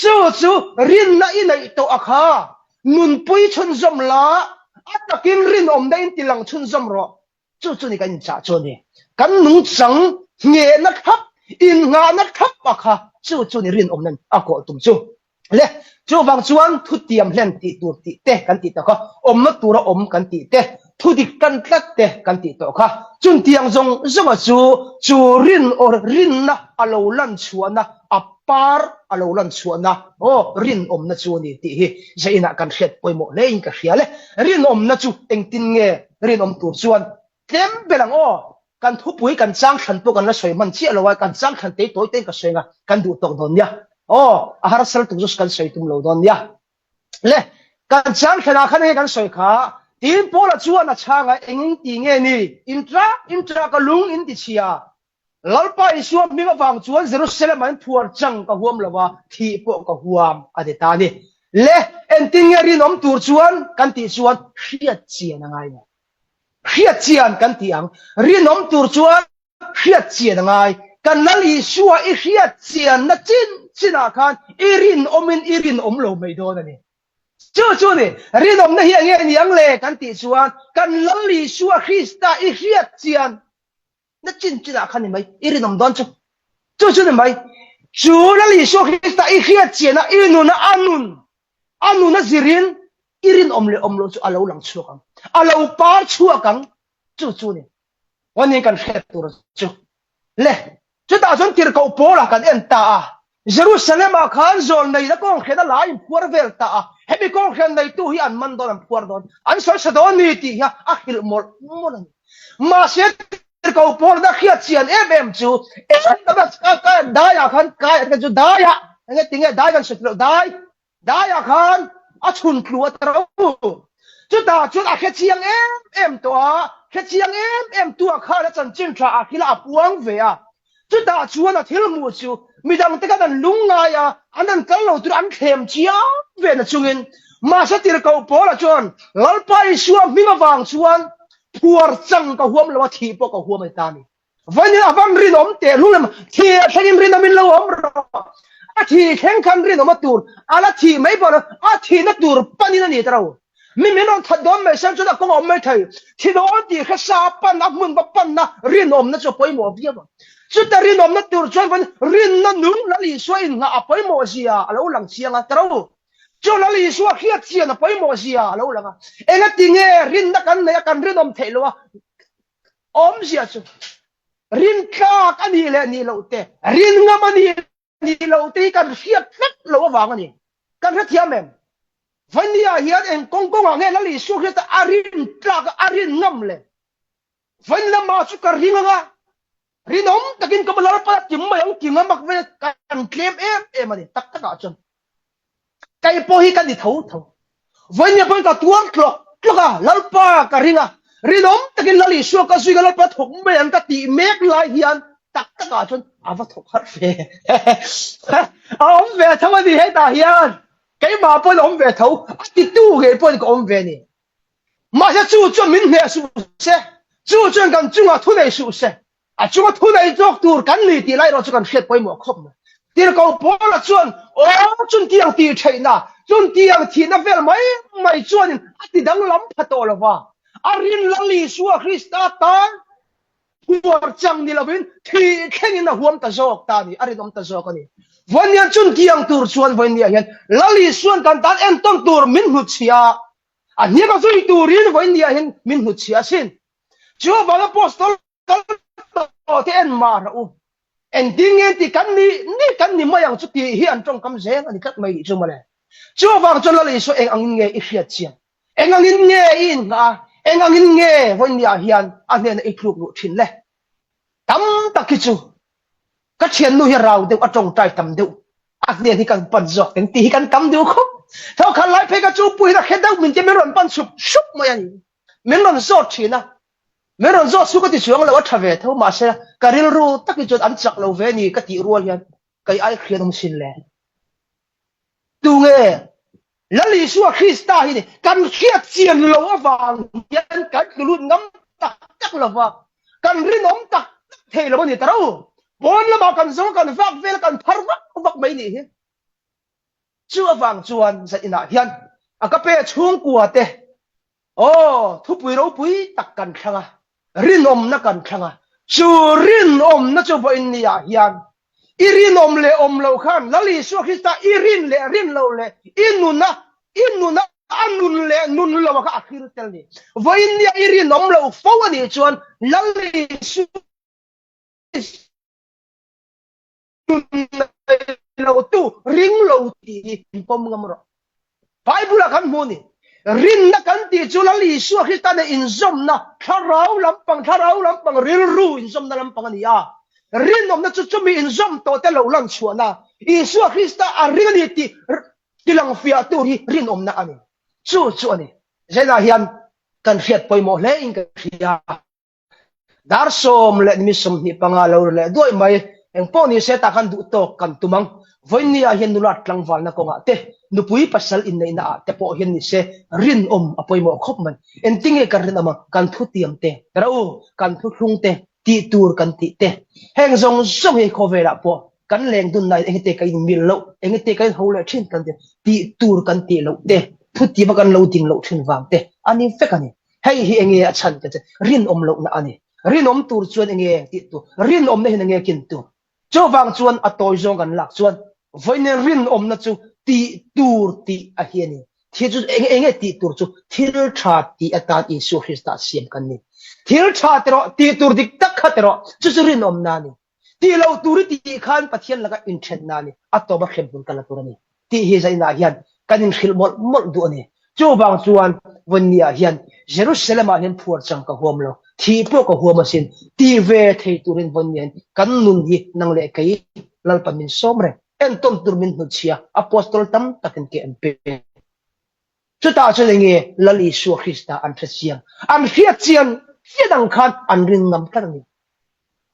Chu chu rinna i neih tawh a kha nunpui chhunzawm la, a takin rinawmna in ti lang chhunzawm rawh. Chu chu ni kan inchah chu a ni. Kan nungchang nghehna thlap, innghahna thlap a kha chu chu ni rinawmna a kawh tum chu. Le, chuvang chuan thutiam hlen tih tur tih te kan tih tawh kha, awmna tura awm kan tih te, thudik tan tlat te kan tih tawh kha. Chuntiang zawng zawnga chu chu rin or rinna a lo lan chhuahna, a par a lo lan chhuahna, aw, rinawmna chu a ni tih hi zainah kan hriat pawimawh hlein ka hria le. Rinawmna chu engtin nge Rinawm tur chuan tlem ber ang aw, kan thupui kan chang thlan pawh kan la sawi hman chiah lo a, kan chang thlan tei tawi tein ka sawi ang a, kan duh tawk dawn nia. Aw, a harsal tuk chu kan sawi tum lo dawn nia. Le, kan chang thlan ah khan enge kan sawi kha, tiin Paula chuan a chhang a, engin ti nge ni, intra, intra ka lung in ti chhia, Lalpa Isua hming avang chuan Jerusalem ah in phuar chang ka huam lo a, thih pawh ka huam a ti ta a ni. Le, engtin nge rinawm tur chuan kan tih chuan hriat chian a ngai lo. Hriat chian kan tih ang. Rinawm tur chuan hriat chian a ngai. Kan Lal Isua i hriat chianna chin chinah khan i rinawmin i rinawm lo mai dawn a ni. Chu chu ni, rinawmna hi enge ni ang le kan tih chuan kan Lal Isua Krista i hriat chian Na chin chinah khan ni mai, i rinawm dawn chu. Chu chu ni mai, chu Lal Isua Krista i hriat chiana i nuna a nun, a nuna zirin. I rinawm leh awm loh chu a lo lang chhuak ang. A lo par chhuak ang. Chu chu ni. Vawiin kan hriat tur chu le. Chutah chuan tirhkoh Paula kan en ta a. Jerusalem-ah khan zawlneina kawnghren a la inphuar vel ta a. Hemi kawnghren neitu hi an man dawn, an phuar dawn, an sawi sa dawn ni tih hi a hrilh mawlh mawlh a ni. Mahse tirhkoh Paula a hriat chian em em chu daiah khan kai a chu daiah enge tinge dai kan sawi loh dai Daiah khan a chhun tlu a ta ro. Chutah chuan a hrechiang em em tawh a, hrechiang em em tu ah khan a chanchin tha ah thil a puang ve a. Chutah chuan a thil hmuh chu midangte khan an lungngai a, an han kal lo tur an thlem chiang ve na chungin mahse tirhkoh Paula chuan Lalpa Isua hming avang chuan phuar chang ka huam lo a, thih pawh ka huam a ni ta a ni. Vawiin a van rinawm teh hlum em? Thi a thlengin rinawm in lo awm rawh. A thi thleng khan rinawm a tur, a la thih mai pawh a thihna tur panin a ni ta ro. Mi min rawn that dawn mai sen chuan a kawng a awm mai thei. Thi dawn tih hre sa a pan a hmun va panna rinawmna chu a pawimawh viau ang. Chuta rinawmna tur chuan vawiin rinna nung Lal Isua innghah a pawimawh zia a lo lang chiang a ta ro. Chu Lal Isua hriat chian a pawimawh zia a lo lang a. Engatinge rinna kan neih a kan rinawm theih loh a? Awmzia chu rintlak a nih leh nih loh te, rinngam a nih leh nih loh te hi kan hriat tlat loh avang a ni. Kan hrethiam em? Vania hian eng kawng kawngah nge Lal Isua Krista a rintlak a, a rinngam le? Vani lamah chu ka ring anga, rinawm takin ka Lalpa a tim mai ang ti ngam ak vel kan tlem em em a ni tak takah chuan. Kei pawh hi ka ni tho tho. Vawiin pawhin ka tuar tlawk tlawk a, Lalpa ka ring a, rinawm takin Lal Isua ka zui ka Lalpa thawk mai ang ka tih mek lai hian tak takah chuan a va thawk harh ve. A awm ve tho a ni hetah hian. Keimah pawhin a awm ve tho, a titu ngei pawhin ka awm ve a ni. Mahse chu chuan min hneh suh se, chu chuan kan chungah thu nei suh se. A chunga thu nei zawk tur kan ni tih lai erawh chu kan hriat pawimawh khawp mai. Tirhkoh Paula chuan, Aw, chuntiang tih theihna, chuntiang thihna vel mai mai chuanin a ti danglam pha tawh lo va. A rin Lal Isua Krista tan phuar chang ni lovin thih thlengin a huam ta zawk ta a ni, a rinawm ta zawk a ni. Vawiin chuntiang tur chuan vawiin hian Lal Isuan kan tan entawn tur min hnutchhiah a, a hniak a zui turin vawiin hian min hnutchhiah asin. Chu avanga Apostol kal tawh te en mah rawh u. Engtin nge tih kan ni ni kan ni mai ang chu tih hi an tawngkam zel a ni tlat mai nih chu mawle. Chu avang chuan Lal Isua eng angin nge i hriat chian? Eng angin nge i innghah a? Eng angin nge vawinia hian a hnena i tluk luh thin le? Tam tak hi chu ka thiannu hi rau deuh a tawngtai tam deuh a hnen hi kan pan zawk teng tih hi kan tam deuh khawp. Thawkhat lai phei kha chu puiin a hre deuh min tia min rawn pan sup sup mai a ni. Min rawn zawt thin a, Min rawn zawt chu ka ti chuang lo, a tha ve tho mahse ka rilru takin chuan an chak lo ve ni ka tih rual hian kei ai hriat awm sin le. Tunge Lal Isua Krista hi ni? Kan hriat chian lo avang hian kan tlu lut ngam tak tak lo va, kan rinawm tak tak thei lo a ni ta ro. Pawn lamah kan zawng a, kan vak vel a, kan phar vak vak mai nih hi. Chu avang chuan zan inah hian a ka pe chhungkua te Aw, thupui ropui tak kan thlang a, rinawmna kan thlang a. Chu rinawmna chu vawiin ni ah hian i rinawm leh awm loh khan Lal Isua Krista i rin leh rin loh leh i nuna i nuna a nun leh nun lo kha a thlir tel ni. Vawiin ni ah i rinawm loh fo a nih chuan Lal Isua Nun nei lo tu ring lo tih hi in pawm ngam rawh. Bible ah kan hmu ni. Rinna kan tih chu Lal Isua Krista nen inzawmna, thlarau lampang, thlarau lampang, rilru inzawmna lampang a ni a. Rinawmna chu chumi inzawm tawh te lo lan chhuahna, Isua Krista a ring a ni tih tilang fiah tur hi rinawmna a ni. Chu chu a ni. Zela hian kan hriat pawimawh hle in ka hria. Dar 10 leh ni 25 lo ri leh duai mai. Engpawh ni se tah khan duh tawk kan tum ang. Vawinia hian nulat tlangvalna kawngah te, nupui pasal inneihna ah te pawh hian ni se rinawm a pawimawh khawp mai. Engtinge kan rinawm ang? Kan thutiam te, ro, kan thuthlung te, tih tur kan tih te. Heng zawng zawng hi khawvelah pawh kan leng dun nain engte ka inmil loh, engte ka inho leh thin kan ti, tih tur kan tih loh te, thutiama kan lo ding loh thin vang te a ni vek a ni. Hei hi enge a chhan ka che? Rinawm lohna a ni. Rinawm tur chuan enge tih tur? Rinawmna hian enge kin tur? Chuvang chuan a tawi zawng kan lak chuan vawiin rinawmna chu tih tur tih a hi a ni. Thil chu eng enge tih tur chu thil tha tih atan Isua Krista siam kan ni. Thil tha ti rawh, tih tur dik tak kha ti rawh, chu chu rinawmna a ni. Tih loh tur i tih khan Pathian laka inthenna a ni, a tawpa hremhmun kal a tur a ni tih hi zainah hian kan inhrilh mawlh mawlh duh a ni. Chuvang chuan vawinia hian Jerusalem-ah hian phuar chang ka huam lo, thih pawh ka huam asin ti ve thei turin vawinia hian kan nun hi nang leh kei Lalpa min sawm reng. Entawn tur min hnutchhia Apostol tam takin ke an pe. Chutah chuan enge Lal Isua Krista an hre chiang? An hriat chian chian ang khan an ring ngam tlat a ni.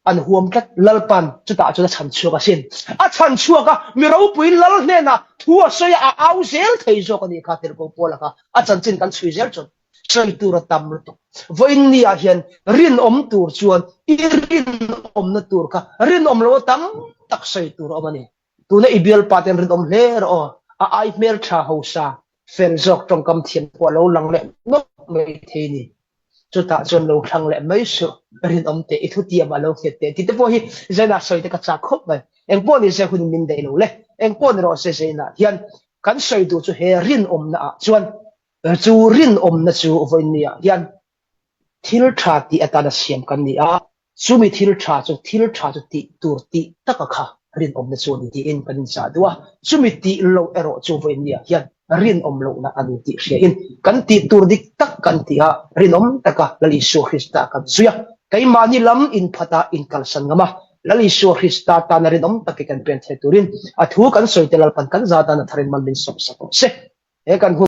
An huam tlat. Lalpan chutah chuan a chhan chhuak asin. A chhan chhuak a, mi ropui Lal hnenah thu a sawi a, a au zel thei zawk a nih kha Tirhkoh Paula kha a chanchin kan chhui zel chuan sawi tur a tam lutuk. Vawiin ni ah hian rinawm tur chuan i rinawmna tur kha rinawm lo a tam tak sawi tur a awm a ni. Tuna i bialpa ten rinawm hle rawh aw, a ai hmeltha hosa fel zawk tawngkam thiam pawh a lo lang leh nawk mai thei ni. Chutah chuan lo thlang leh mai suh, rinawm teh, i thutiam ah lo nghet teh tih te pawh hi Zainah sawi te ka chak khawp mai. Engpawh ni se hun min daih lo le, engpawh ni rawh se Zainah hian kan sawi duh chu he rinawmna ah chuan chu rinawmna chu vawiin ah hian thil tha tih atana siam kan ni a, Chumi thil tha chu thil tha chu tih tur tih taka kha rinawmna chu a ni tiin kan inchah duh a, chumi tih loh erawh chu vawiinniah hian rinawm lohna a ni tih hriain kan tih tur dik tak kan tih a, rinawm taka Lal Isua Krista kan zui a, keimahni lam inphata inkalsan ngam a, Lal Isua Krista tana rinawm takin kan pen thei turin a thu kan sawi te Lalpan kan za dan a tharin mal min sawmsak rawh se. He kan hun.